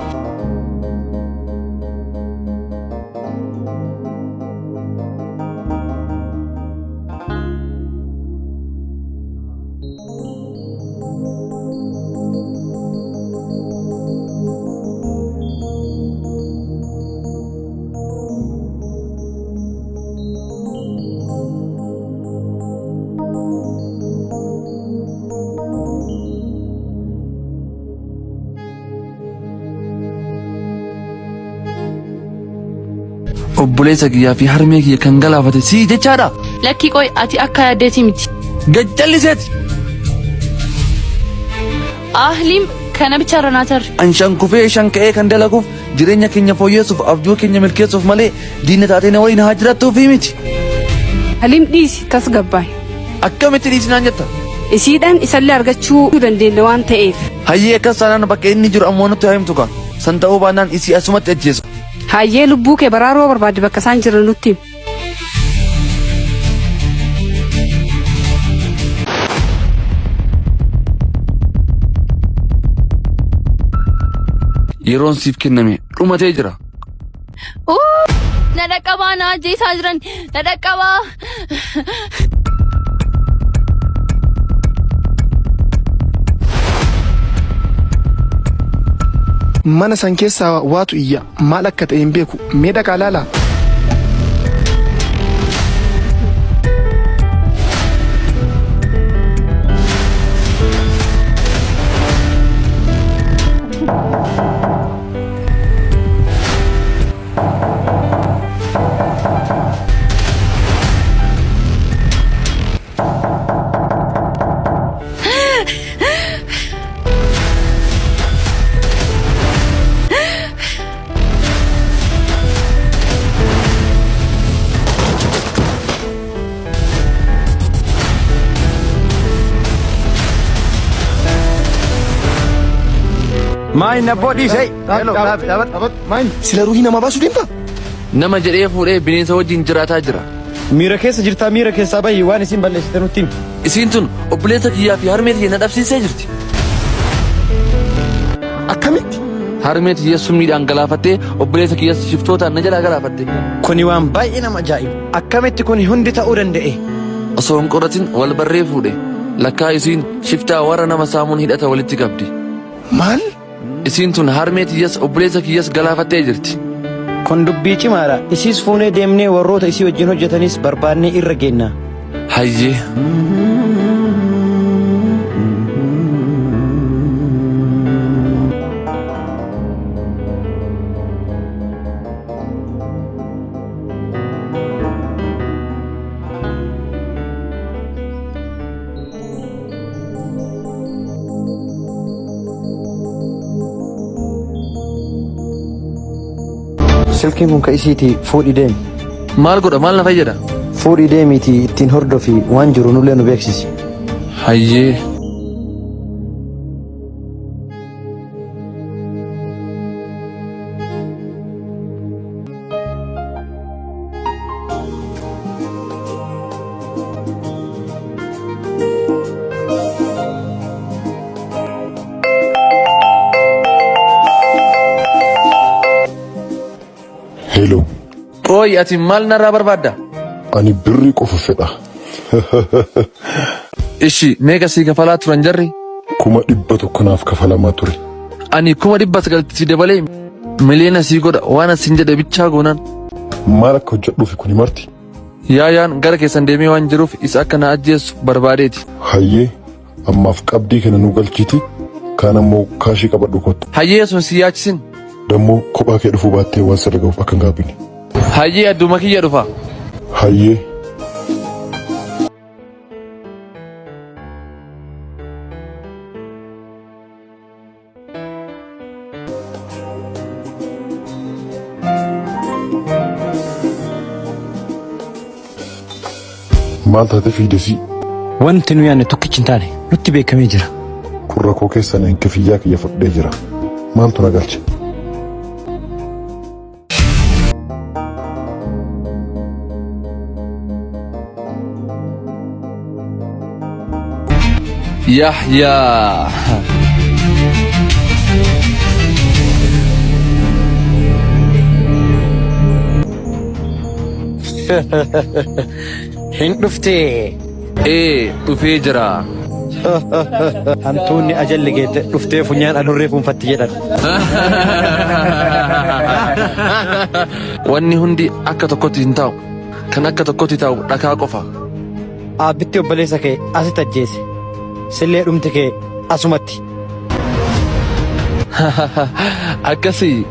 Obboleessa kiyyaa fi harmee kiyya kan galaafate sii jechaadha. Lakkii qoy ati akka yaaddeetii miti. Gad calliseeti. Ahliim kana bicha irra naa tarri. An shan kufee shan ka'ee kan dalaguuf jireenya keenya fooyyeessuuf abjuu keenya milkeessuuf malee diina taatee na waliin haa jiraattuufi miti. Haliim dhiisi tasgabbaa'i. Akkamitti dhiisi naan jetta? Isiidhaan isallee argachuu dandeenya waan ta'eef. Hayyee akkas taanaan bakka inni jiru ammoo nutti haa himtu kaa. San ta'uu baannaan isii asumatti ajjeesa. Hayyee lubbuu kee baraaruu yoo barbaadde bakka isaan jiran nutti himi. Yeroon siif kenname dhumatee jira. Na dhaqqabaa na ajjeesaa jiran na dhaqqabaa. Mana san keessaa waatu iyya. Maal akka ta'e hin beeku. Mee dhaqaa laalaa. Maayin abboo dhiisee. Sila ruuhii namaa baasuu deemtaa? Nama jedhee fuudhee bineensa wajjin jiraataa jira. Miira keessa jirtaa miira keessaa bahi waan isin balleessite nutti himi. Isiin tun obboleessa kiyyaa fi harmee tiyya na dhabsiisee jirti. Akkamitti? Harmee tiyya summiidhaan galaafattee obboleessa kiyyas shiftootaan na jalaa galaafatte. Kuni waan baay'ee nama ajaa'ibu. Akkamitti kuni hundi ta'uu danda'e? Osoo hin qoratin wal barree fuudhe. Lakkaa isiin shiftaa warra nama saamuun hidhata walitti qabdi. Maal? Isiin tun harmee tiyyas obboleessa kiyyas galaafattee jirti. Kun dubbii cimaadha. Isiis fuunee deemnee warroota isii wajjin hojjetanis barbaannee irra geenna. Hayyee. Silkiin kun ka isiiti fuudhi deemi. Maal godha maal na fayyada? Fuudhi deemiitii ittiin hordofi waan jiru nullee nu beeksisi. Hayyee. Hello. Qooyi ati maal narraa barbaadda? Ani birrii qofa fedha. Ishi meeqa sii kafalaa turan jarri? 100,000 naaf kafalamaa ture. Ani 900,000 si dabalee miliyoona sii godha waan asin jedhe bichaa goonaan. Maal akka hojjedhuufi kuni marti? Yaayaan gara keessan deemee waan jiruuf isa akka na ajjeessu barbaadeeti. Hayyee ammaaf qabdii kana nu galchiiti kaan ammoo kaashii qabadhu kottu. Hayyee sun si yaachisin. Dammoo kophaa kee dhufuu baattee waan sirra ga'uuf akka hin gaabbine. Hayyee adduma kiyya dhufa. Hayyee. Maal taate fiidesii? Wanti nu yaadne tokkichi hin taane nutti beekamee jira. Kun rakkoo keessan an kifiyyaa kiyya fudhee jira. Maaltu na galche? Yahyaa. Hin dhuftee? Ee dhufee jira. Hantuunni ajalli geette dhuftee funyaan adurree fuunfatti jedhan. Wanni hundi akka tokkotti hin taa'u. Kan akka tokkotti taa'u dhakaa qofa. Aabbitti obboleessa kee asitti ajjeese. Sillee dhumti kee asumatti. Akkasii.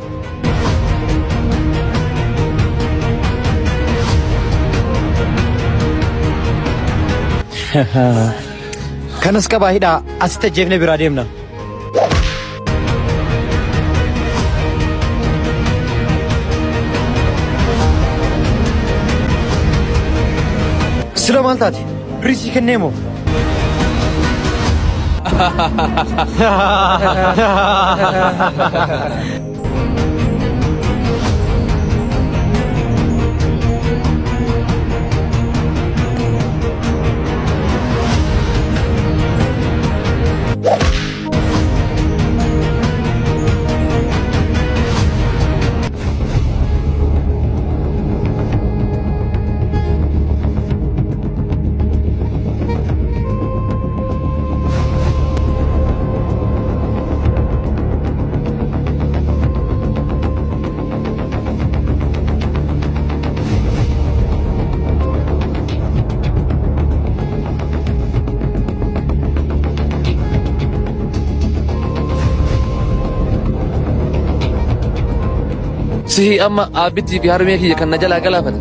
Kanas qabaa hidhaa asitti ajjeefnee biraa deemna. Sila maal taate? Birrii sii kennee moo? Sihi amma aabbittii fi harmee kiyya kan na jalaa galaafate.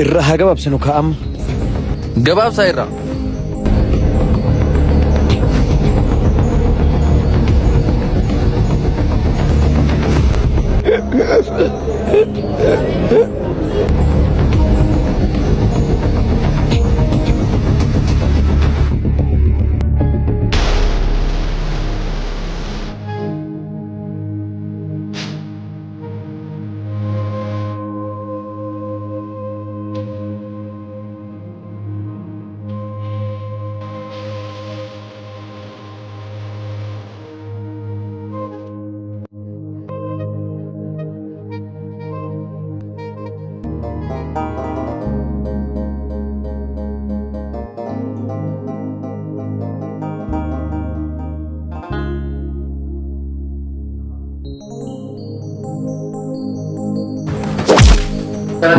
Irra haa gabaabsinu kaa amma. Gabaabsaa irraa.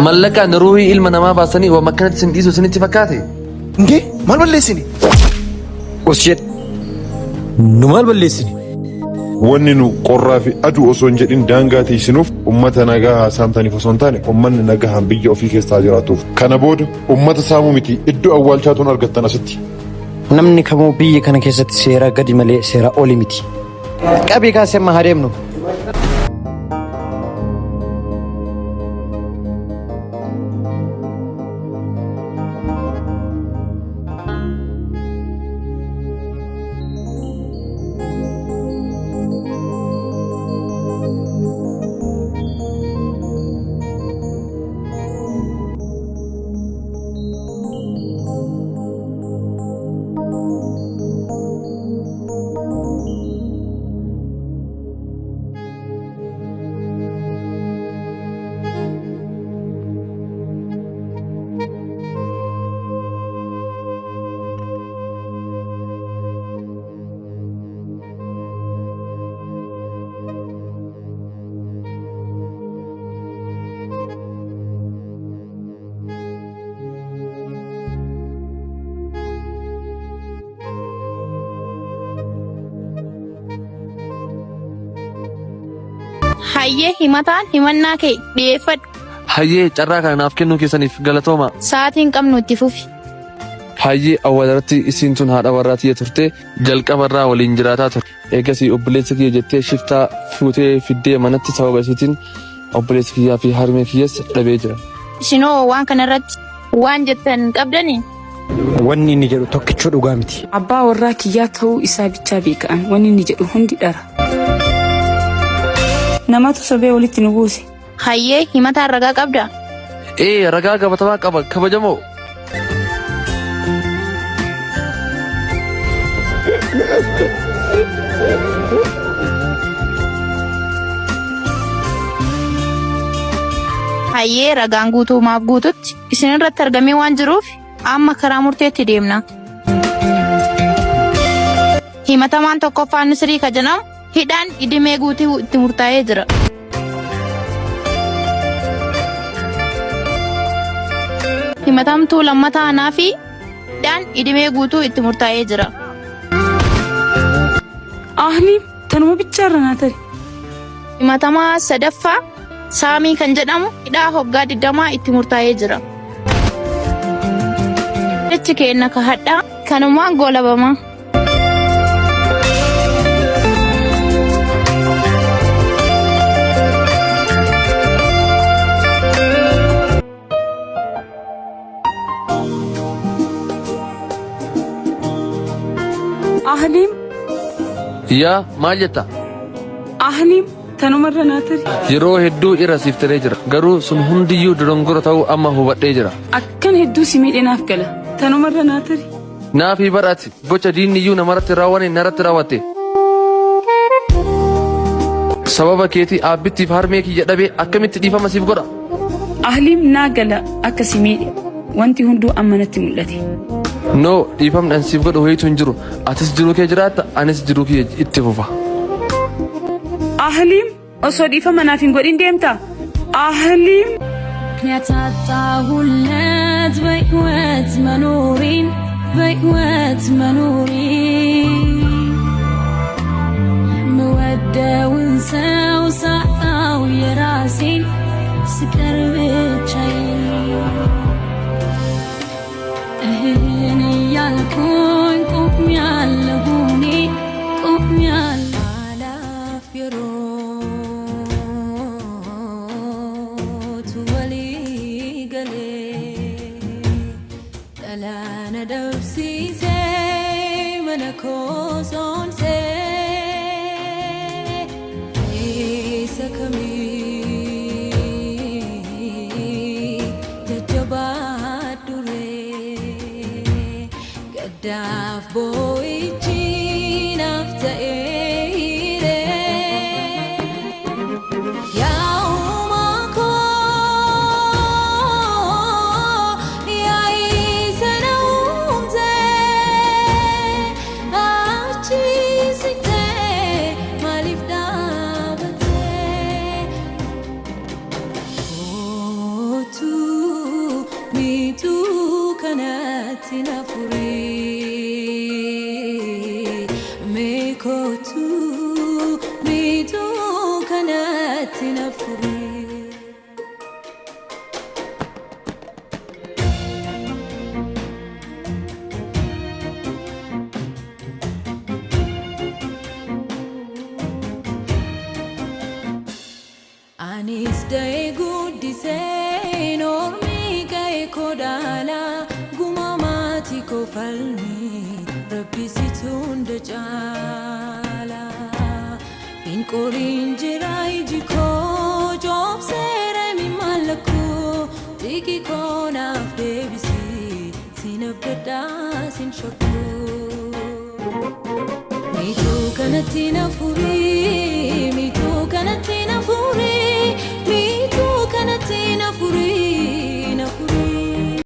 Mallaqaan ruuhii ilma namaa baasanii waan akkanatti isin dhiisu isinitti fakkaate? Indee maal balleessine? Us jedhi. Nu maal balleessine? Wanni nu qorraa fi aduu osoo hin jedhin daangaa tiisinuuf ummata nagaa haa saamtaniif osoo hin taane ummanni nagahaan biyya ofii keessa haa jiraatuuf. Kana booda ummata saamuu miti iddoo awwaalchaatu hin argattan asitti. Namni kamuu biyya kana keessatti seeraa gadi malee seeraa oli miti. Qabii kaasee amma haa deemnu. Hayyee himataan himannaa kee dhiyeeffadhu. Hayyee carraa kana naaf kennuu keessaniif galatooma. Sa'aatii hin qabnu itti fufi. Hayyee awwalarratti isiin tun haadha warraa tiyya turte jalqabarraa waliin jiraataa ture. Eegasii obboleessa kiyya jettee shiftaa fuutee fiddee manatti sababa isiitiin obboleessa kiyyaa fi harmee kiyyas dhabee jira. Isinoo waan kanarratti waan jettan qabdanii? Wanni inni jedhu tokkichuu dhugaa miti. Abbaa warraa kiyyaa ta'uu isaa bichaa beeka an. Wanni inni jedhu hundi dhara. Namatu sobee walitti nu buuse. Hayyee himataan ragaa qabdaa? Ee ragaa qabatamaa qaba kabajamoo. Hayyee ragaan guutuumaaf guututti isin irratti argamee waan jiruuf amma karaa murteetti deemna. Himatamaan tokkoffaan Nusrii ka jedhamu hidhaan idimee guutuu itti murtaa'ee jira. Himatamtuu lammataa anaa fi hidhaan idimee guutuu itti murtaa'ee jira. Ahliim tanuma bichaa irra naa tari. Himatamaa sadaffaa Saamii kan jedhamu hidhaa hoggaa 20 itti murtaa'ee jira. Jechi keenna ka hadhaa kanumaan goolabama. Ahliim Yaa maal jetta? Ahliim tanumarra naa tari. Yeroo hedduu irra siif taree jira. Garuu sun hundiyyuu dogongora ta'uu amma hubadhee jira. Akkan hedduu si miidhe naaf gala. Tanumarra naa tari. Naafii bar ati gocha diinni iyyuu namarratti raawwane narratti raawwatte. Sababa keetii aabbittiif harmee kiyya dhabee akkamitti dhiifama siif godha? Ahliim naa gala akka si miidhe wanti hunduu amma natti mul'ate. No dhiifamni an siif godhu wayiitu hin jiru. Atis jiruu kee jiraatta anis jiruu kiyya itti fufa. Ahliim osoo dhiifama naaf hin godhin deemta? Ahliim. ምክንያት አጣሁለት በሕይወት መኖሬን በሕይወት መኖሬን ምወደውን ሰው ሳጣው የራሴን ስቀር ብቻዬን እህን እያልኩኝ ቆሜያለሁ እኔ ቆሜያለሁ አላፍ yerootu walii galee dhalaana dhabsiisee mana koo soonsee keessa kamii jajjabaa duree gaddaaf boo'ichi naaf ta'ee hiree. Yaa uumaa koo yaa isa na uumte achi siqtee maaliif dhaabatte? Kootu miituu kanatti na furi mee kootu miituu kanatti na furi. Anis da'ee guddisee ormi ga'e kodaala gumaa maatii koo falmi rabbi situ hunda caala. Hin qoriin jira iji koo coobseera mallakkoo xiqqi koo naaf deebisi sin abdadhaa sin shakkuu. Miituu kanatti na furii.